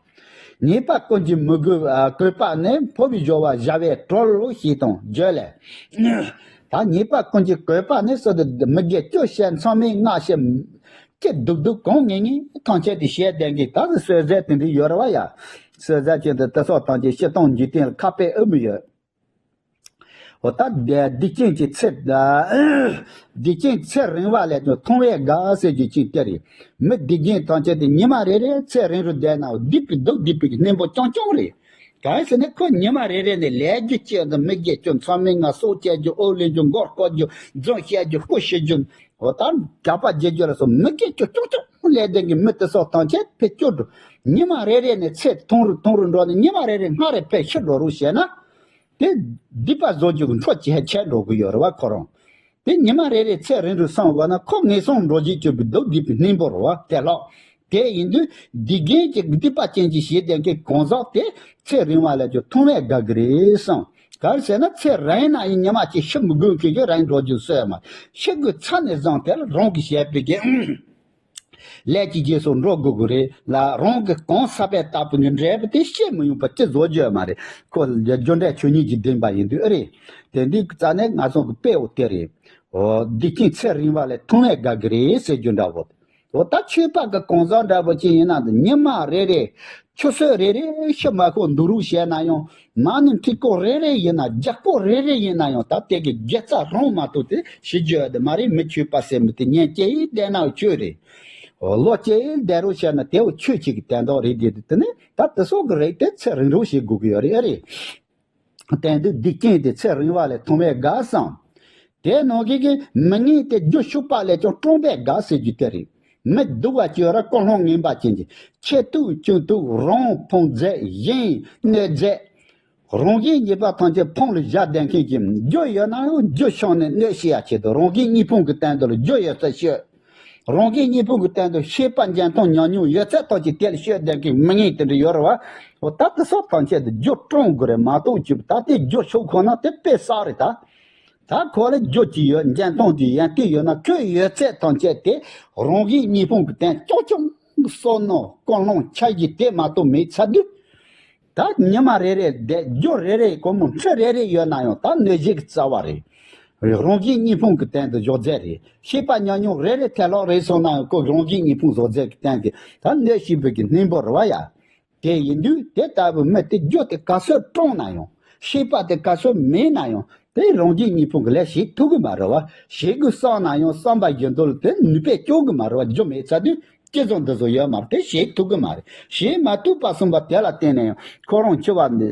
ཉེས་པ་ཀུན་གྱིས་མི་གོས། ཨ། གོས་པ་ནི་འཕོ་བའི་སྦྱོར་བ་བྱ་བའི་གྲོགས་ཞེས་དང་བརྗོད་ལས། ད་ཉེས་པ་ཀུན་གྱིས་གོས་པ་ནི་སོ་དེ་མི་དགེ་བཅུ་བཤད། མཚམས་མེད་ལྔ་བཤད། སྐྱིད་སྡུག་སྡུག་གང་ངེས་ངེས་ཐམས་ཅད་དེ་བཤད་ལྡན་གྱི་ད་གསོལ་ཟས་དེ་འདྲ་ཡོད་རེད་བ་ཡ། གསོལ་ཟས་ཅན་དུ་དེ་སོགས་ཐམས་ཅད་སྤྱིར་བཏང་འཇིག་རྟེན་ལ་ཁ་དཔེ་ཨེ་མི་ཡོད། འོ་ད་སྡིག་ཅན་གྱི་ཚེ། སྡིག་ཅན་ཚེ་རིང་བ་ལས་ཀྱང་ཐུང་བས་དགའ་ཟེར་རྒྱུ་ཅིག་དེ་རེད། མི་སྡིག་ཅན་ཐམས་ཅད་དེ་ཉི་མ་རེ་རེ་ཚེ་རིང་རུ་བསྡད་ནའང་སྡིག་པའི་སྡུག་སྡིག་པའི་གནོན་པོ་རྐྱང་རྐྱང་རེད། གང་ཡིན་ཟེར་ན་ཁོ་ཉི་མ་རེ་རེ་ནས་ལས་རྒྱུ་ཅན་དང་མི་དགེ་བཅུ། མཚམས་མེད་ལྔ། སྲོག་གཅོད་རྒྱུ། ཨོ་ལེན་རྒྱུ། མགོ་སྐོར་རྒྱུ། རྫུན་བཤད་རྒྱུ། རྐུ་བྱེད་རྒྱུ། འོ་ད་གྲྭ་པ་བརྗེ་རྒྱུ་ལ་སོགས་མི་དགེ་བཅུ་རྐྱང་རྐྱང་ལས་ལྡན་གྱི་མི་དེ་སོགས་ཐམས་ཅད་ཕར་སྐྱོ་འགྲོ། ཉི་མ་རེ་རེ་ནས་ཚེ་ཐུང་རུ་ཐུང་རུ་འགྲོ་ནས་ཉི་མ་རེ་རེ་སྔ་རེ་ཕར་ཤི་འགྲོ་རུ་བྱས་ན། དེ་སྡིག་པ་བཟོ་རྒྱུ་གི་འཕྲོ་ཆེ་ཆེ་འགྲོ་གི་ཡོད་རེད་བ་ཁོ་རང་། དེ་ཉི་མ་རེ་རེ་ཚེ་རིང་རུ་སོང་བ་ན་ཁོ་ངན་སོང་འགྲོ་བྱེད་ཀྱི་སྡུག་སྡིག་པའི་སྣེ་མོ་རེད་བ་དེ་ལགས། དེ་ཡིན་དུས་སྡིག་རྒན་གྱི་སྡིག་པ་ཅན་གྱི་བྱེད་ལྡན་གྱི་གང་ཟག་དེ་ཚེ་རིང་བ་ལས་ཀྱང་ཐུང་བས་དགའ་གི་རེད་བསམ། ག་རེ་ཟེར་ན་ཚེ་རིང་ན་ཡང་ཉི་མ་གཅིག་ཤི་མི་དགོས་མཁན་གྱི་རིང་འགྲོ་རྒྱུ་བཟོས་མ། ཤི་དགོས་ཚར་ནས་བཟུང་དེ་ལ་རང་གིས་བྱས་པའི་གི་ལས་ཀྱི་རྗེས་སུ་འགྲོ་དགོས་ཀྱི་རེད་ལ། རང་གི་གང་ཟག་པའི་ལྟ་བུ་ནི་འབྲས་བུ་དེ་སྐྱེ་མི་ཡོང་པ་ཅི་བཟོ་རྒྱུ་ཡོད་མ་རེད། ཁོ་རྒྱུ་འབྲས་ཆོས་ཉིད་ཀྱིས་བདེན་པ་ཡིན་དུས་ཨེ་རེད། དེ་འདི་རྩ་ནས་ང་ཚོ་གི་དཔེ་འོ་དེ་རེད། འོ་སྡིག་ཅན་ཚེ་རིང་བ་ལས་ཐུང་བས་དགའ་གི་རེད་ཟེར་རྒྱུ་འདྲ་བོ། འོ་ད་ཆོས་པ་གི་གང་ཟག་འདྲ་པོ་ཅིག་ཡིན་ན་འདི་ཉི་མ་རེ་རེ་ཆུ་ཚོད་རེ་རེ་ཤི་མ་ཁོག་འདུག་རུག་བྱས་ན་ཡང་། མ་ཎི་ཐིག་སྐོར་རེ་རེ་ཡིན་ན་རྒྱ་སྐོར་རེ་རེ་ཡིན་ན་ཡང་ད་དེ་གི་དགེ་རྩ་རང་མ་གཏོགས་དེ་ཤི་རྒྱུ་ཡོད་དེ་མ་རེད། མི་ཆོས་པ་ཟེར་མི་དེ་ཉན་སྐྱེ་ཡི་བསྡད་ན་ཆོས་རེད། འོ་ལོ་སྐྱེ་ཡི་བསྡད་རུག་བྱས་ན་དེ་འོ་ཆོས་ཅིག་གི་དན་རྟགས་རེད་དེ། དེ་ནི་ད་དེ་སོགས་ཀྱི་རིགས་དེ་ཚེ་རིང་རུ་བྱེད་དགོས་ཀྱི་ཡོད་རེད་ཨེ་རེད། དེང་དུས་སྡིག་ཅན་དེ་ཚེ་རིང་བ་ལས་ཐུང་བས་དགའ་བསམ། དེ་ནང་གི་གི་མི་ངན་དེ་རྒྱུ་ཕྱུག་པ་ལས་ཀྱང་སྤྲང་པས་དགའ་ཟེར་རྒྱུ་དེ་རེད། མི་སྡུག་པ་ཅིག་ཡོད་ར་ཀུན་སློང་ངན་པ་ཅན་གྱི་ཁྱི་ཐུག་ཅུང་ཐུག་རང་ཕུང་རྫས་གཞན་གནོད་རྫས། རང་གཞན་གཉིས་པ་ཐམས་ཅད་ཕུང་ལ་བཞག་བསྡད་མཁན་གྱི་རྒྱུ་ཡོད་ན་ཡང་རྒྱུ་ཕྱུག་ནས་གནོད་བྱེད་ཡ་ཆེད་དུ་རང་གཞན་གཉིས་ཕུང་གི་སྟེང་དུ་ལ་རྒྱུ་ཡོད་ཚད་ཤོད། རང་གཞན་གཉིས་ཕུང་གི་སྟེང་དུ་ཤེས་པ་འཇོན་ཐང་ཉམས་མྱོང་ཡོད་ཚད་ཐམས་ཅད་དེ་ལ་ཤོད་བསྡད་མཁན་མི་ངན་དེ་འདྲ་ཡོད་རེད་བ། འོ་ད་དེ་སོགས་ཐམས་ཅད་དུ་རྒྱུ་སྤྲང་དགོས་རེད་མ་གཏོགས་ཅིག་ད་དེ་རྒྱུ་ཕྱུག་ཁོ་ན་དེ་དཔེ་བསགས་རེད་ད། ད་ཁོ་ལ་རྒྱུ་ཅིག་ཡོད། འཇོན་ཐང་ཅིག་ཡོན་ཏན་ཡོད་ན་ཁོས་ཡོད་ཚད་ཐམས་ཅད་དེ་རང་གཞན་གཉིས་ཕུང་གི་སྟེང་ཅོག་ཅོག་བསོད་ནམས་ཀུན་སློང་འཆར་གཞི་དེ་མ་གཏོགས་མེད་ཚར་དུས། ད་ཉི་མ་རེ་རེ་བསྡད་རྒྱུ་རེ་རེ་སྒོར་མོ་ཁྲི་རེ་རེ་ཡོད་ན་ཡང་ད་གནོད་བྱེད་ཀྱི་རྩ་བ་རེད། རང་གཞན་གཉིས་ཕུང་གི་སྟེང་དུ་འཇོག་རྫས་རེད། ཤེས་པ་ཉམས་མྱོང་རེ་རེ་ཐལ་ལོག་རེད་སོང་ན་ཡང་ཁོ་རང་གཞན་གཉིས་ཕུང་བཟོ་རྫས་ཀྱི་སྟེང་དུ་ད་གནོད་བྱེད་པའི་གི་སྣེ་མོ་རེད་བ་ཡ། དེ་ཡིན་དུས་དེ་ལྟ་བུའི་མི་དེ་རྒྱུ་དེ་ག་ཚོད་སྤྲང་ན་ཡང་། ཤེས་པ་དེ་ག་ཚོད་མེད་ན་ཡང་། དེ་རང་གཞན་གཉིས་ཕུང་གི་ལས་བྱེད་ཐུབ་གི་མ་རེད་བ། བྱེད་དགོས་བསམ་ན་ཡང་བསམ་པ་བཞིན་དུ་དེ་ནུས་པས་སྐྱོང་གི་མ་རེད་བ། རྒྱུ་མེད་ཚར་དུས་ཅི་བཟང་འདི་བཟང་ཡོད་མ་རེད། དེ་བྱེད་ཐུབ་གི་མ་རེད། བྱེད་མ་ཐུབ་པ་གསུངས་པ་དེ་ལ་བརྟེན་ནས་ཡང་ཁོ་རང་འཆི་བ་འདི་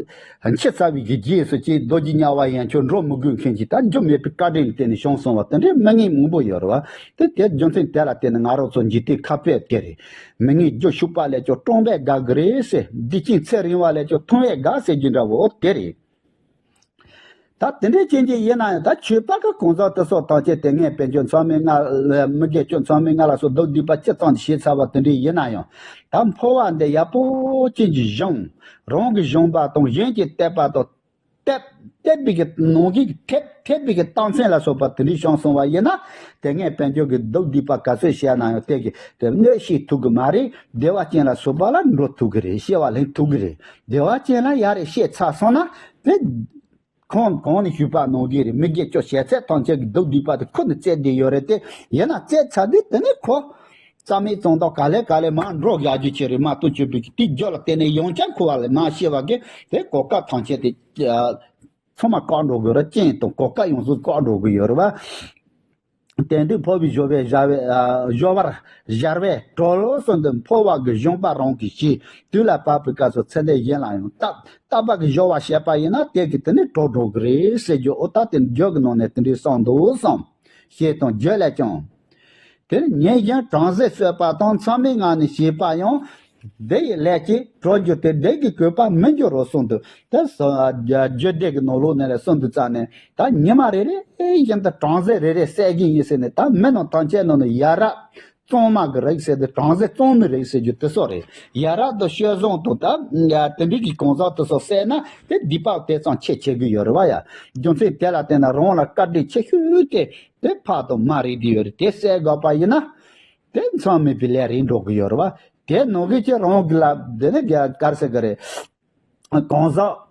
འཆི་ཚར་བའི་གི་རྗེས་སུ་ཅིག་རྡོ་རྗེ་དམྱལ་བ་ཡན་ཆོད་འགྲོ་མི་དགོས་མཁན་གྱི་ད་རྒྱུ་མེད་པའི་བཀའ་དྲིན་ལ་བརྟེན་ནས་བྱུང་སོང་བ་དེ་འདྲའི་མི་ངན་མང་པོ་ཡོད་རེད་བ། དེ་དེ་རྒྱུ་མཚན་དེ་ལ་བརྟེན་ནས་ང་རང་ཚོ་འཇིག་རྟེན་ཁ་དཔེ་དེ་རེད། མི་ངན་རྒྱུ་ཕྱུག་པ་ལས་ཀྱང་སྤྲང་པས་དགའ་གི་རེད་ཟེར། སྡིག་ཅན་ཚེ་རིང་བ་ལས་ཀྱང་ཐུང་བས་དགའ་ཟེར་རྒྱུ་འདྲ་བོ་དེ་རེད། ད་དེ་འདྲའི་རྐྱེན་གྱིས་ཡིན་ན་ཡང་ད་ཆོས་པ་གི་གང་ཟག་དེ་སོགས་ཐམས་ཅད་དེ་སྔས་དཔེ་འཇོག་མཚམས་མེད་ལྔ་མི་དགེ་བཅུ་མཚམས་མེད་ལྔ་ལ་སོགས་སྡུག་སྡིག་པ་ཅི་ཙམ་བྱས་ཚར་བ་དེ་འདྲ་ཡིན་ན་ཡང་། ད་འཕོ་བ་འདི་ཡག་པོ་ཅན་གྱི་སྦྱངས། རང་གི་སྦྱངས་པ་དང་གཞན་གྱིས་བལྟས་པ་དང་། དེ་དེ་བི་གི་ནང་གི་ཐེབས་ཐེབས་བི་གི་རྟགས་མཚན་ལ་སོགས་པ་དེ་འདྲའི་བྱུང་སོང་བ་ཡིན་ན། དེ་སྔའི་དཔལ་འབྱོར་གྱི་སྡུག་སྡིག་པ་ག་ཚོད་བཤད་ན་ཡང་དེ་གི་དེ་གནོད་ཤེས་ཐུབ་གི་མ་རེད། བདེ་བ་ཅན་ལ་སོགས་པ་ལ་འགྲོ་ཐུབ་གི་རེད། སྐྱེ་བ་ལེན་ཐུབ་གི་རེད། བདེ་བ་ཅན་ལ་ཡ་རེ་བཤད་ཚར་སོང་ན་དེ། གང་གང་ནས་ཞུས་པ་ནང་བཞིན་རེད། མི་དགེ་བཅུ་བྱས་ཚད་ཐམས་ཅད་ཀྱི་སྡུག་སྡིག་པ་དེ་ཁོ་ནས་བཙལ་བསྡད་ཡོད་རེད་དེ། ཡིན་ན་བཙལ་ཚར་དུས་དེ་ནས་ཁོ་རྩ་མེད་གཙང་དག་ག་ལེ་ག་ལེ་མར་འགྲོ་བཞག་རྒྱུ་ཅིག་རེད་མ་གཏོགས། ཆོས་པའི་དེའི་རྒྱུ་ལ་བརྟེན་ནས་ཡང་བསྐྱར་འཁོར་བ་ལ་མ་སྐྱེ་བ་གི་དེ་གོ་སྐབས་ཐམས་ཅད་དེ་ཚང་མ་བཀག་འགྲོ་དགོས་རེད། རྐྱེན་དང་གོ་སྐབས་ཡོངས་སུ་བཀག་འགྲོ་དགོས་ཡོད་རེད་བ། དེང་དུས་འཕོ་བའི་སྦྱོར་བས་སྦྱར་བའི་ཨ་སྦྱོར་བར་སྦྱར་བས་གྲོལ་གསུངས་ཏེ། འཕོ་བ་གི་སྦྱོང་བ་རང་གིས་བྱས། དུས་ལ་བབ་པའི་སྐབས་སུ་ཚེ་འདས་གཞན་ལ་ཡང་བརྟག་བརྟག་པ་གི་སྦྱོར་བ་བྱས་པ་ཡིན་ན་དེ་གིས་དེ་ནི་གྲོལ་འགྲོ་གི་རེད་ཟེར་རྒྱུ། འོ་ད་དེ་རྒྱུད་ཀྱི་ནང་ནས་དེ་འདྲའི་གསུངས་འདུག་གསུངས། ཞེས་དང་། རྒྱུད་ལས་ཀྱང་། དེར་ཉིན་བཞིན་གྲང་ཟས་གསོད་པ་དང་མཚམས་མེད་ངང་ནས་བྱས་པ་ཡང་། དེ་ཡི་ལས་ཀྱིས་གྲོལ་འགྱུར་ཏེ། དེ་གི་གོས་པ་མི་འགྱུར་རོ་གསུངས་འདུག་དེ་སོ་རྒྱུད་སྡེ་གི་ནང་ལོགས་ནས་ལ་གསུངས་འདུག་ཙང་ནས། ད་ཉི་མ་རེ་རེ་བཞིན་དུ་གྲང་ཟས་རེ་རེ་བསད་ཀྱི་ཡིན་ཟེར་ནས། ད་མི་རྣམས་ཐམས་ཅད་ནང་ནས་ཡ་རབས་གཙང་མ་གི་རིགས་ཟེར་དུས་གྲང་ཟས་གཙང་མའི་རིགས་ཟེར་རྒྱུ་དེ་ཚོ་རེད། ཡ་རབས་དང་སྤྱོད་བཟང་དང་ད་དེ་འདྲའི་གི་གང་ཟག་དེ་ཚོ་བསད་ན་དེ་སྡིག་པ་དེ་ཙམ་ཆེ་ཆེ་གི་ཡོད་རེད་བ་ཡ། རྒྱུ་མཚན་དེ་ལ་བརྟེན་ནས་རང་ལ་བཀའ་དྲིན་ཆེ་ཤོས་དེ་དེ་ཕག་དང་མ་རེད་དེ་ཡོད་རེད། དེ་བསད་དགོས་པ་ཡིན་ན། དེ་མཚམས་མེད་པའི་ལས་རེད་འགྲོ་གི་ཡོད་རེད་བ། དེ་ནང་གི་ཁྱེད་རང་གི་ལ་དེ་ནི་ག་རེ་ཟེར་གི་རེད། གང་ཟག་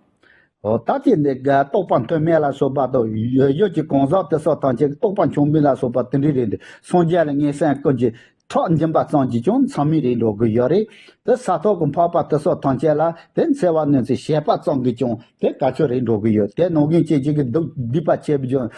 འོ་ད་ཅི་འདི་ག་རྟོགས་པ་མཐོ་དམན་ལ་སོགས་པ་དང་། ཡོད་ཡོད་ཀྱི་གང་ཟག་དེ་སོགས་ཐམས་ཅད་རྟོགས་པ་ཆུང་མིན་ལ་སོགས་པ་དེ་འདྲ་རེད་འདི། སངས་རྒྱས་ལ་ངན་སེམས་ཀུན་གྱིས་ཁྲག་འབྱིན་པ་ཙམ་གྱིས་ཀྱང་མཚམས་མེད་རེད་འགྲོ་གི་ཡོད་རེད། དེ་ས་ཐོག་གི་འཕགས་པ་དེ་སོགས་ཐམས་ཅད་ལ་དེ་འཚེ་བ་གནོད་འཚེ་བྱས་པ་ཙམ་གྱིས་ཀྱང་དེ་ག་ཚོད་རེད་འགྲོ་གི་ཡོད། དེ་ནང་གི་ཅན་ཅིག་གི་སྡུག་སྡིག་པ་ཆེ་བ་ཀྱང་།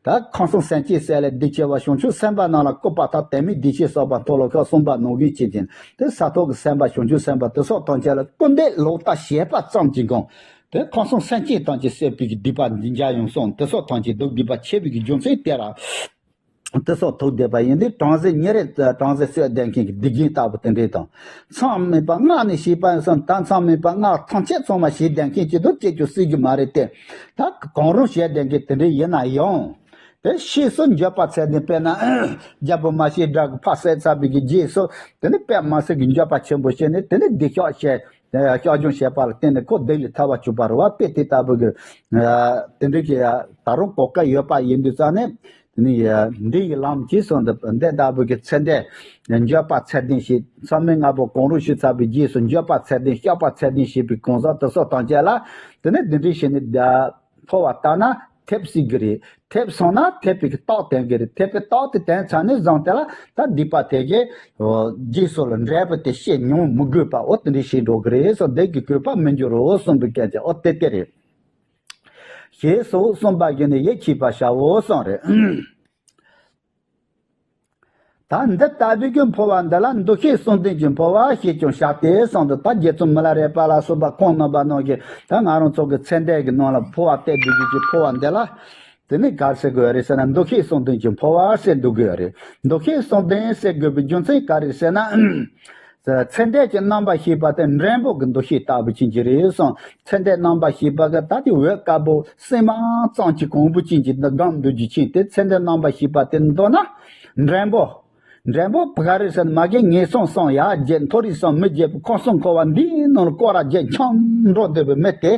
ད་ཁམས་གསུམ་སེམས་ཅན་བསད་ལས་སྡིག་ཆེ་བ། བྱང་ཆུབ་སེམས་དཔའ་རྣམས་ལ་བཀོད་པ་དག་དམ་པའི་སྡིག་ཆེན་བསགས་པ་མཐོ་ལོ་ཁག་གསུམ་པ་ནང་བཞིན་བྱེད་ཅིང་། དེ་ས་ཐོག་གི་སེམས་དཔའ་བྱང་ཆུབ་སེམས་དཔའ་དེ་སོགས་ཐམས་ཅད་ལ་སྐུར་འདེབས་ལོག་ལྟ་བྱས་པ་ཙམ་གྱིས་ཀྱང་། དེ་ཁམས་གསུམ་སེམས་ཅན་ཐམས་ཅད་བསད་པའི་གི་སྡིག་པ་འདི་འཇལ་ཡོང་གསུངས། དེ་སོགས་ཐམས་ཅད་སྡུག་སྡིག་པ་ཆེ་བའི་གི་རྒྱུ་མཚན་དེ་ར། དེ་སོགས་ཐུག་བསྡད་པ་ཡིན་དུས་གྲང་ཟས་ཉིན་རེ་གྲང་ཟས་གསོད་བསྡད་མཁན་གྱི་སྡིག་རྒན་ལྟ་བུ་དེ་འདྲས་དང་། མཚམས་མེད་པ་སྔགས་ནི་བྱས་པ་ཡིན་གསུངས། ད་མཚམས་མེད་པ་སྔགས་ཐམས་ཅད་ཚང་མ་བྱས་བསྡད་མཁན་གྱི་དུ་སྐྱེ་རྒྱུ་སྲིད་ཀྱི་མ་རེད་དེ། ད་གང་རུང་བྱས་བསྡད་མཁན་དེ་འདྲས་ཡིན་ན་ཡང་། དེ་ཕྱིས་སུ་འགྱོད་པ་ཚད་ལྡན་དཔེར་ན། རྒྱལ་པོ་མ་སྐྱེས་དགྲ་གིས་ཕར་བསད་ཚར་བའི་གི་རྗེས་སུ་དེ་ནི་དཔེ་མ་སྲིད་ཀྱི་འགྱོད་པ་ཆེན་པོ་བྱས་ནས་དེ་ནི་སྡིག་བཤགས་བྱས། བཤགས་སྦྱོང་བྱས་པ་ལ་བརྟེན་ནས་ཁོ་སྡིག་ལས་ཐར་བར་གྱུར་པ་རེད་བ། དཔེ་དེ་ལྟ་བུ་གི་དེ་འདྲ་གི་ད་རུང་གོ་སྐབས་ཡོད་པ་ཡིན་དུས་ཙང་ནས། དེ་ནི་འདི་ཡི་ལམ་གྱིས་སོ་འདི་འདི་ལྟ་བུ་གི་ཚེ་འདས་འགྱོད་པ་ཚད་ལྡན་ཞིག་མཚམས་མེད་ལྔ་པོ་གང་རུང་ཞུས་ཚར་བའི་རྗེས་སུ་འགྱོད་པ་ཚད་ལྡན་བཤགས་པ་ཚད་ལྡན་བྱས་པའི་གང་ཟག་དེ་སོགས་ཐམས་ཅད་ལ་དེ་ནི་འདི་འདྲའི་ཞིག་ནི། འཕོ་བ་ལྟ་ན་ཐེབས་སྲིད་ཀྱི་རེད། ཐེབས་སོང་ན་ཐེབས་པའི་རྟགས་བསྟན་གྱི་རེད། ཐེབས་པའི་རྟགས་དེ་བསྟན་ཚར་ནས་བཟུང་སྟེ་ལ་ད་སྡིག་པ་དེ་གའི་རྗེས་སུ་ལ་འབྲས་བུ་དེ་སྐྱེ་མྱོང་མི་དགོས་པ། འོ་དེ་འདྲ་ཞིག་འགྲོ་གི་རེད་སོ། བདག་གི་གོས་པ་མི་འགྱུར་རོ་གསུངས་པའི་སྐད་ཆ་འོ་དེ་དེ་རེད། ཞེས་སོགས་གསུངས་པ་བཞིན་དུ་ཡིད་ཆེས་པར་བྱའོ་གསུངས་རེད། ད་འདི་ལྟ་བུའི་གི་འཕོ་བ་འདི་ལ་འདུ་ཤེས་གསུམ་ལྡན་གྱི་འཕོ་བ་ཞེས་ཀྱང་བྱ་སྟེ་གསུངས་འདུག་ད་རྗེ་བཙུན་མི་ལ་རས་པ་ལ་སོགས་པ་ཁོང་རྣམ་པ་རྣམས་ཀྱིས་ད་ང་རང་ཚོ་གི་ཚེ་འདས་ཀྱི་ནང་ལ་འཕོ་བ་སྟེ་འདུ་ཤེས་ཀྱི་འཕོ་བ་འདི་ལ། དེ་ནི་ག་རེ་ཟེར་དགོས་རེད་ཟེར་ན་འདུ་ཤེས་གསུམ་ལྡན་གྱི་འཕོ་བ་ཟེར་འདུག་གི་ཡོད་རེད། འདུ་ཤེས་གསུམ་ལྡན་ཟེར་དགོས་པའི་རྒྱུ་མཚན་ག་རེ་ཟེར་ན། ཚེ་འདས་ཀྱི་རྣམ་པར་ཤེས་པ་དེ་འགྲེང་བུ་གི་འདུ་ཤེས་ལྟ་བུ་ཅན་གྱི་རེད་གསུངས། ཚེ་འདས་རྣམ་པར་ཤེས་པ་གི་ད་དེ་འོད་དཀར་པོ་སྲན་མ་ཙམ་གྱི་གོང་བུ་ཅན་གྱི་འདི་སྒང་འདུ་རྒྱུ་ཅན་དེ་ཚེ་འདས་རྣམ་པར་ཤེས་པ་དེ་འདོད་ན། འགྲེང་བུ། འགྲེང་བུ་ག་རེ་ཟེར་ན་མ་གི་ངན་སོང་གསུམ་ཡར་བརྒྱད་མཐོ་རིས་གསུམ་མི་བརྒྱད་པོ་ཁམས་གསུམ་འཁོར་བ་འདིའི་ནང་ལ་སྐོར་ར་བརྒྱད་འཁྱམས་འགྲོ་འདོད་པའི་མི་དེ།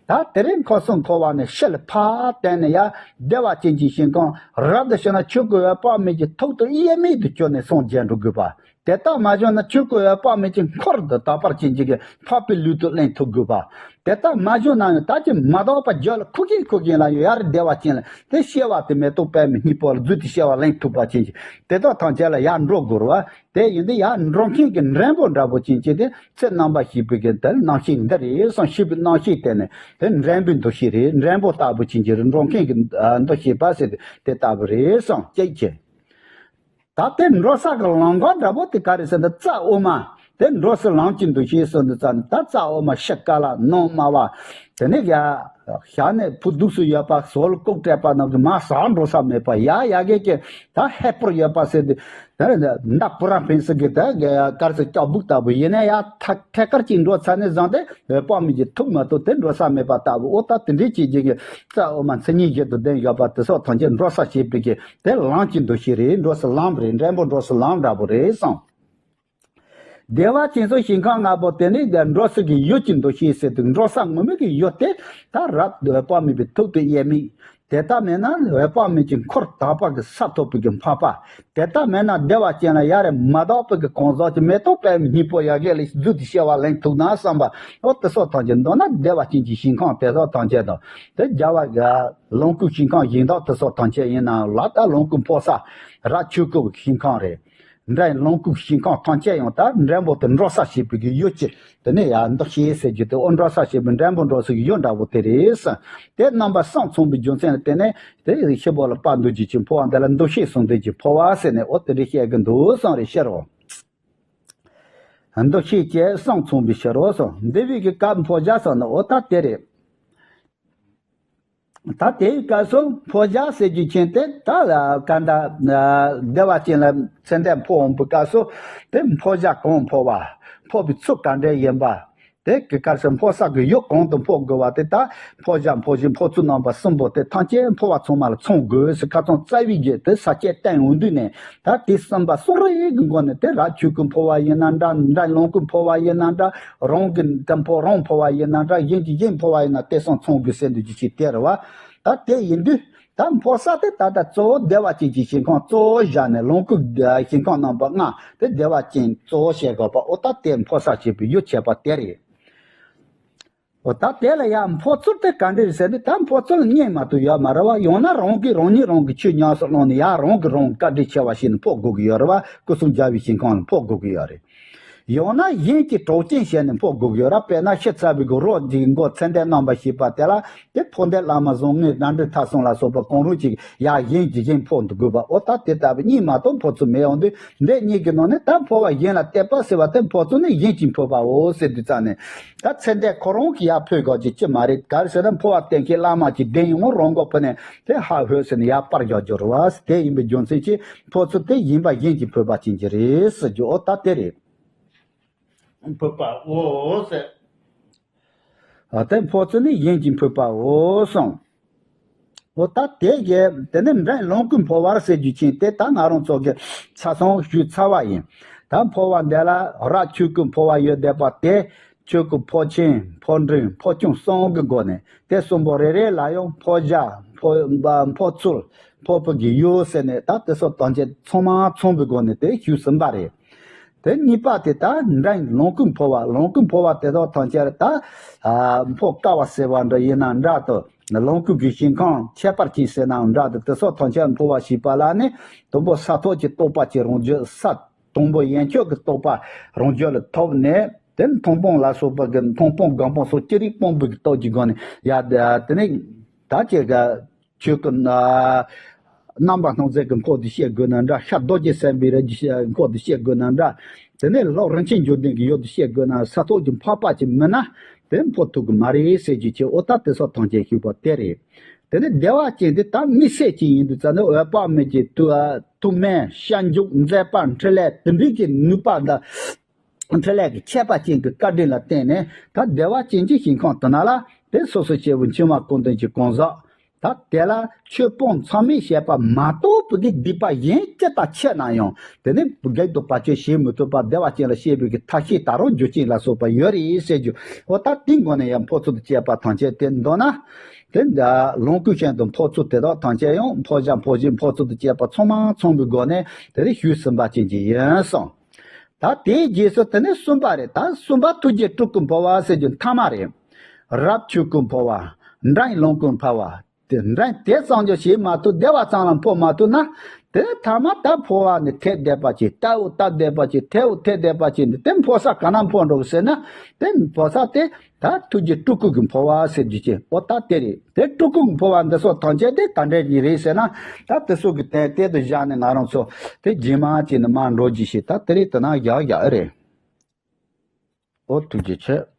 ད་དེ་རིང་ཁམས་གསུམ་འཁོར་བ་ནས་ཕྱི་ལ་ཕར་བསྟན་ནས་ཡར་བདེ་བ་ཅན་གྱི་ཞིང་ཁམས་རབ་ཏུ་བྱུང་ན་ཆོས་སྐུ་འོད་དཔག་མེད་ཀྱི་ཐུགས་དང་དབྱེར་མེད་དུ་གྱུར་ནས་སངས་རྒྱས་འགྲོ་དགོས་པ། དེ་ལྟར་མ་བྱུང་ན་ཆོས་སྐུ་འོད་དཔག་མེད་ཀྱི་འཁོར་དུ་དག་པར་བྱེད་ཀྱི་འཕགས་པའི་ལུས་དུ་གླེང་ཐུབ་དགོས་པ། དེ་ལྟར་མ་བྱུང་ན་ཡང་ད་ཅི་མ་དག་པ་རྒྱུད་ལ་འཁོར་གྱིན་འཁོར་གྱིན་ལ་ཡང་ཡར་བདེ་བ་ཅན་ལ་དེ་སྐྱེ་བ་དེ་མེ་ཏོག་པདྨའི་སྙིང་པོ་ལ་རྫུས་ཏེ་སྐྱེ་བ་ལེན་ཐུབ་པ་ཅན་གྱི་དེ་དག་ཐམས་ཅད་ལ་ཡར་འགྲོ་དགོས་རེད་བ། དེ་ཡིན་དུས་ཡར་འགྲོ་མཁན་གྱི་འགྲེང་བུ་འདྲ་པོ་ཅན་གྱི་དེ་ཚེ་རྣམ་པར་ཤེས་པའི་གི་དེ་རྣམ་ཤེས་འདི་རེད་གསུངས། ཤེས་པའི་རྣམ་ཤེས་དེ་ནི་དེ་འགྲེང་བུའི་འདུ་ཤེས་རེད། འགྲེང་བུ་ལྟ་བུ་ཅན་གྱི་རེད། འགྲོ་མཁན་གྱི་འདུ་ཤེས་པ་ཟེར་དེ་ལྟ་བུ་རེད་གསུངས་ཅེས་བྱས། ད་དེ་འགྲོ་ས་གི་ལམ་ཁ་འདྲ་པོ་དེ་ག་རེ་ཟེར་ན་རྩ་དབུ་མ། དེ་འགྲོ་སའི་ལམ་གྱི་འདུ་ཤེས་སུ་འདི་ཙམ་ད་རྩ་དབུ་མ་ཕྱི་དཀར་ལ་ནང་དམར་བ། དེ་ནས་ཡ། ཞལ་ནས་ཕུ་དུགས་སུ་ཡོད་པ་ཟོལ་ལྐུགས་སྤྲད་པ་རྣམས་ཀྱི་མ་ཟག་འགྲོ་ས་མེད་པ་ཡ་ཡ་གེ་གེ་ད་ཧེ་པོར་ཡོད་པ་ཟེར་ཏེ། དེ་ནས་མདའ་པུ་ར་འཕེན་སི་གི་ད་ག་རེ་ཟེར་ལྕགས་སྦུག་ལྟ་བུ་ཡིན་ན་ཡ་ཐད་ཐད་ཀར་གྱིས་འགྲོ་ཚར་ནས་བཟུང་སྟེ་དཔག་མེད་ཀྱི་ཐུགས་མ་གཏོགས་དེ་འགྲོ་ས་མེད་པ་ལྟ་བུ། འོ་ད་དེ་འདྲའི་བྱེད་ཀྱི་གི་རྩ་དབུ་མ་མཚན་ཉིད་བཞི་དང་ལྡན་ཡོད་པ་དེ་སོགས་ཐམས་ཅད་འགྲོ་ས་བྱེད་པའི་གི་དེ་ལམ་གྱི་འདུ་ཤེས་རེད། འགྲོ་སའི་ལམ་རེད། འགྲེང་བུ་འགྲོ་སའི་ལམ་འདྲ་པོ་རེད་གསུངས། བདེ་བ་ཅན་སོགས་ཞིང་ཁམས་ལྔ་པོ་དེ་ནི་འགྲོ་སའི་གི་ཡུལ་གྱི་འདུ་ཤེས་ཟེར་དུས་འགྲོ་ས་ངོ་མ་གི་ཡུལ་དེ་ད་རབ་ཏུ་འོད་དཔག་མེད་པའི་ཐུགས་དང་དབྱེར་མེད། དེ་ལྟ་མེད་ན་འོད་དཔག་མེད་ཀྱི་འཁོར་དག་པ་གི་ས་ཐོབ་པའི་གི་འཕགས་པ། དེ་ལྟ་མེད་ན་བདེ་བ་ཅན་ལ་ཡ་རེ་མ་དག་པའི་གི་གང་ཟག་གི་མེ་ཏོག་པདྨའི་སྙིང་པོ་ཡ་གི་ལ་རྫུས་ཏེ་སྐྱེ་བ་ལེན་ཐུབ་ན་བསམ་པ། འོ་དེ་སོགས་ཐམས་ཅད་མདོར་ན་བདེ་བ་ཅན་གྱི་ཞིང་ཁམས་དེ་སོགས་ཐམས་ཅད་དང་དེ་རྒྱལ་བ་གི་ལོངས་སྐུའི་ཞིང་ཁམས་ཡིན་དང་དེ་སོགས་ཐམས་ཅད་ཡིན་ནའང་ལ་ད་ལོངས་སྐུ་འཕོ་ས་རབ་ཆོས་སྐུ་ཞིང་ཁམས་རེད། འདྲ་ལོངས་སྐུ་ཞིང་ཁམས་ཐམས་ཅད་ཡང་ད་འབྲས་བུ་དེ་འགྲོ་ས་བྱེད་པའི་གི་ཡུལ་གྱི་དེ་ནས་ཡང་འདུ་ཤེས་ཟེར་རྒྱུ་དེ་འོ་འགྲོ་ས་བྱེད་པའི་འབྲས་བུ་འགྲོ་སའི་གི་ཡུལ་འདྲ་བོ་དེ་རེད། དེ་རྣམ་པ་གསུམ་མཚུངས་པའི་རྒྱུ་མཚན་ལ་བརྟེན་ནས་དེ་ཤི་བོ་ལ་དཔལ་འདུས་རྒྱ་ཆེན་འཕོ་བ་འདི་ལ་འདུ་ཤེས་གསུམ་ལྡན་གྱི་འཕོ་བ་ཟེར་ནས་འོ་དེ་འདྲ་བཤད་གི་འདུག་གསུངས་རེད་ཤེས་རོགས། འདུ་ཤེས་བཅས་གསུམ་མཚུངས་པའི་ཕྱིར་རོ་གསུངས། འདི་བའི་གི་སྐབས་འཕོ་བྱ་གསུངས་ནས་འོ་ད་དེ་རེད། ད་དེའི་སྐབས་སུ་འཕོ་བྱ་ཟེར་རྒྱུ་ཅན་དེ་ད་ལ་ག་འདྲ་བདེ་བ་ཅན་ལ་ཚེ་འདས་འཕོ་འོང་པའི་སྐབས་སུ་དེ་འཕོ་བྱ་གང་འཕོ་བ། འཕོ་བའི་ཚུལ་ག་འདྲ་ཡིན་པ། དེ་གི་སྐབས་སུ་འཕོ་ས་གི་ཡུལ་གང་དུ་འཕོ་དགོས་པ་དེ་ད་འཕོ་བྱ་འཕོ་བྱེད་འཕོ་ཚུལ་རྣམ་པ་གསུམ་པོ་དེ་ཐམས་ཅད་འཕོ་བ་ཚང་མ་ལ་ཚང་དགོས་ཟེར་ཁ་ཚང་རྩ་བའི་རྒྱུ་དེ་ས་བཅད་བསྟན་ཡོང་དུས་ནས། ད་དེ་གསུམ་པ་གསུང་རེ་གི་སྒོ་ནས་དེ་རབ་ཆོས་སྐུ་འཕོ་བ་ཡིན་ན་འདྲ། འདྲ་ལོངས་སྐུ་འཕོ་བ་ཡིན་ན་འདྲ། རང་གི་དེ་འཕོ་རང་འཕོ་བ་ཡིན་ན་འདྲ། གཞན་གྱི་གཞན་འཕོ་བ་ཡིན་ན་དེ་གསུམ་ཚང་དགོས་ཟེར་འདུག་རྒྱུ་ཅིག་དེ་རེད་བ། ད་དེ་ཡིན་དུས་ད་འཕོ་ས་དེ་ད་ལྟ་གཙོ་བོ་བདེ་བ་ཅན་གྱི་ཞིང་ཁམས་གཙོ་བོ་བཞག་ནས་ལོངས་སྐུ་ཞིང་ཁམས་རྣམ་པ་ལྔ་དེ་བདེ་བ་ཅན་གཙོ་བོ་བྱེད་དགོས་པ་འོ་ད་དེ་འཕོ་ས་བྱེད་པའི་ཡུལ་བྱེད་པ་དེ་རེད། འོ་ད་དེ་ལ་ཡང་འཕོ་ཚུལ་དེ་ག་འདྲ་རེད་ཟེར་ན་ད་འཕོ་ཚུལ་གཉིས་མ་གཏོགས་ཡོད་མ་རེད་བ། ཡང་ན་རང་གིས་རང་ཉིད་རང་གི་ཆོས་ཉམས་སུ་བླངས་ནས་ཡང་རང་གིས་རང་བཀའ་དྲིན་ཆེ་བ་བྱས་ནས་འཕོ་དགོས་ཀྱི་ཡོད་རེད་བ། སྐུ་གསུམ་རྒྱལ་བའི་ཞིང་ཁམས་ལ་འཕོ་དགོས་ཀྱི་ཡོད་རེད། ཡང་ན་གཞན་གྱི་གྲོགས་ཅན་བྱས་ནས་འཕོ་དགོས་ཀྱི་ཡོད་རེད། དཔེར་ན་ཤི་ཚར་བའི་གི་རོ་འདིའི་མགོ་ཚེ་འདས་རྣམ་པར་ཤེས་པ་དེ་ལ་དེ་འཕོ་འདས་བླ་མ་བཟང་ངན་རང་འདྲེན་ཐར་གསུམ་ལ་སོགས་པ་གང་རུང་ཅིག་ཡང་གཞན་གྱི་གཞན་འཕོ་འདུག་དགོས་པ་འོ་ད་དེ་ལྟ་བུ་གཉིས་མ་གཏོགས་འཕོ་ཚུལ་མེད་འོང་དུས། འདི་གཉིས་ཀྱི་ནང་ནས་ད་འཕོ་བ་གཞན་ལ་གཏད་པ་ཟེར་བ་དེ་འཕོ་ཚུལ་ནི་གཞན་གྱིས་འཕོས་པའོ་ཟེར་དུས་ཙང་ནས། ད་ཚེ་འདས་ཁོ་རང་གིས་ཡར་འཕོས་དགོས་ཀྱི་ཅི་མ་རེད། ག་རེ་ཟེར་ན་འཕོ་བ་གཏན་འཁེལ་བླ་མ་གིས་བདེན་ཡོང་རང་མགོ་ཕུ་ནས་དེ་ཧ་ཧོས་ཟེར་ནས་ཡར་སྤར་རྒྱག་རྒྱུ་རེད་བ། དེ་ཡིན་པའི་རྒྱུ་མཚན་གྱིས་འཕོ་ཚུལ་དེ་གཞན་པ་གཞན་གྱིས་འཕོས་པ་ཅན་གྱི་རེད་ཟེར་རྒྱུ་འོ་ད་དེ་རེད། འཕོས་པའོ་ཟེར། ཨ་དེ་འཕོ་ཚུལ་ནི་གཞན་གྱིས་འཕོས་པའོ་གསུངས། འོ་ད་དེ་གས་དེ་ནི་འདྲ་ལོངས་སྐུ་འཕོ་བར་ཟེར་རྒྱུ་ཅན་དེ་ད་ང་རང་ཚོ་གི་ཆ་ཚང་ཞུས་ཚར་བ་ཡིན། ད་འཕོ་བ་འདི་ལ་རབ་ཆོས་སྐུ་འཕོ་བ་ཡོད་བསྡད་པ་དེ་ཆོས་སྐུ་འཕོ་ཆེན་འཕོ་འབྲིང་འཕོ་ཆུང་གསུམ་གྱི་སྒོ་ནས་དེ་གསུམ་པོ་རེ་རེ་ལ་ཡང་འཕོ་བྱ་འཕོ་འཕོ་ཚུལ་འཕོ་བའི་གི་ཡུལ་ཟེར་ནས་ད་དེ་སོགས་དོན་བྱེད་ཚང་མ་ཚང་བའི་སྒོ་ནས་དེ་ཞུས་ཟིན་པ་རེད། དེ་གཉིས་པ་དེ་ད་འདྲ་ལོངས་སྐུ་འཕོ་བ། ལོངས་སྐུ་འཕོ་བ་དེ་དག་ཐམས་ཅད་ད་ཨ་འཕོ་དཀའ་བ་ཟེར་བ་འདྲ་ཡིན་ན་འདྲ་དུ། ལོངས་སྐུ་གི་ཞིང་ཁམས་ཁྱད་པར་ཅན་ཟེར་ནའང་འདྲ་དུ། དེ་སོགས་ཐམས་ཅད་འཕོ་བ་ཞེས་པ་ལ་ནི་དང་པོ་ས་ཐོབ་ཀྱི་རྟོགས་པ་གྱི་རང་རྒྱུད། ས་དང་པོ་ཡན་ཆོད་ཀྱི་རྟོགས་པ་རང་རྒྱུད་ལ་ཐོབ་ནས་དེ་མཐོང་སྤང་ལ་སོགས་པ་གི་མཐོང་སྤང་སྒོམ་སྤང་སོགས་ཅི་རིགས་སྤོང་བའི་གི་སྟོབས་ཀྱི་སྒོ་ནས་ཡ་དེ་ནི་ད་ཅི་ག་ཆོས་སྐུ་ན། རྣམ་པར་སྣང་མཛད་ཀྱི་འཁོར་དུ་བཤད་དགོས་ན་འདྲ། ཤར་རྡོ་རྗེ་སེམས་དཔའི་རིགས་ཀྱི་འཁོར་དུ་བཤད་དགོས་ན་འདྲ། དེ་ནས་ལྷོ་རིན་ཆེན་འབྱོར་ལྡན་གྱི་ཡུལ་དུ་བཤད་དགོས་ན་ས་ཐོབ་ཀྱི་འཕགས་པ་ཅིག་མིན་ན་དེ་འཕོ་ཐུབ་ཀྱི་མ་རེད་ཟེར་རྒྱུ་ཅིག་འོ་ད་དེ་སོགས་ཐམས་ཅད་ཞུས་པ་དེ་རེད། དེ་ནས་བདེ་བ་ཅན་དེ་ད་དམིགས་བསལ་ཅིག་ཡིན་དུས་ཙང་ནས་འོད་དཔག་མེད་ཀྱི་ཐུགས་ཐུགས་སྨོན་བྱང་ཆུབ་མཛད་པ་འཕྲིན་ལས་དེ་འདྲའི་གི་ནུས་པ་དང་འཕྲིན་ལས་ཀྱི་ཁྱད་པར་ཅན་གྱི་བཀའ་དྲིན་ལ་བརྟེན་ནས་ད་བདེ་བ་ཅན་གྱི་ཞིང་ཁམས་དེ་ན་ལ་དེ་སོ་སོ་སྐྱེ་བོ་འཆིང་བ་ཀུན་ལྡན་གྱི་གང་ཟག་ད་དེ་ལ་ཆོས་སྤོང་ཚང་མས་བྱས་པ་མ་གཏོགས་པའི་གི་སྡིག་པ་གཞན་ཅི་ལྟར་ཆེ་ན་ཡང་དེ་ནི་བགེགས་དང་བར་ཆད་བྱེད་མི་ཐུབ་པ་བདེ་བ་ཅན་ལ་སྐྱེ་བའི་གི་ཐབས་ཤེས་ད་རུང་རྒྱུ་རྐྱེན་ལ་སོགས་པ་ཡོད་རེད་ཟེར་རྒྱུ། འོ་ད་དེའི་སྒོ་ནས་ཡང་འཕོ་ཚུལ་དང་བཅས་པ་ཐམས་ཅད་དེ་མདོར་ན་དེ་ལོངས་སྐུའི་ཞིང་དུ་འཕོ་ཚུལ་དེ་དག་ཐམས་ཅད་ཡང་འཕོ་བྱ་འཕོ་བྱེད་འཕོ་ཚུལ་དང་བཅས་པ་ཚང་མ་ཚང་བའི་སྒོ་ནས་དེ་ནི་ཞུས་ཟིན་པ་ཅན་གྱི་ཡིན་གསུངས། ད་དེའི་རྗེས་སུ་དེ་ནི་གསུམ་པ་རེད། ད་གསུམ་པ་ཐུགས་རྗེ་སྤྲུལ་སྐུ་འཕོ་བ་ཟེར་རྒྱུ་མཐའ་མ་རེད། རབ་ཆོས་སྐུ་འཕོ་བ། འདྲ་ལོངས་སྐུ་འཕོ་བ། དེ་འདྲ་དེ་ཙམ་ཀྱང་བྱེད་མ་ཐུབ། བདེ་བ་ཙམ་ལ་འཕོ་མ་ཐུབ་ན། དེ་ཐ་མ་ད་འཕོ་བ་ནི་ཐེབས་བསྡད་པ་ཅིག་ལྟ་བུ་ལྟ་བསྡད་པ་ཅིག་ཐེབས་བུ་ཐེབས་བསྡད་པ་ཅིག་འདི་དེ་འཕོ་ས་ག་ན་འཕོ་འགྲོ་ཟེར་ན། དེ་འཕོ་ས་དེ་ད་ཐུགས་རྗེ་སྤྲུལ་སྐུ་གི་འཕོ་བ་ཟེར་རྒྱུ་ཅིག་འོ་ད་དེ་རེད། དེ་སྤྲུལ་སྐུ་གི་འཕོ་བ་འདི་སོགས་ཐམས་ཅད་དེ་ག་འདྲ་ཅིག་རེད་ཟེར་ན། ད་དེ་སོགས་ཀྱི་དོན་དེ་དུ་བཞག་ནས་ང་རང་ཚོ་དེ་རྗེས་མ་ཅིག་ནས་མར་འགྲོ་རྒྱུ་ཞིག་ད་དེ་རེད། དེ་ན་བཞག་བཞག་ཨེ་རེད། ཨོ་ཐུགས་རྗེ་ཆེ།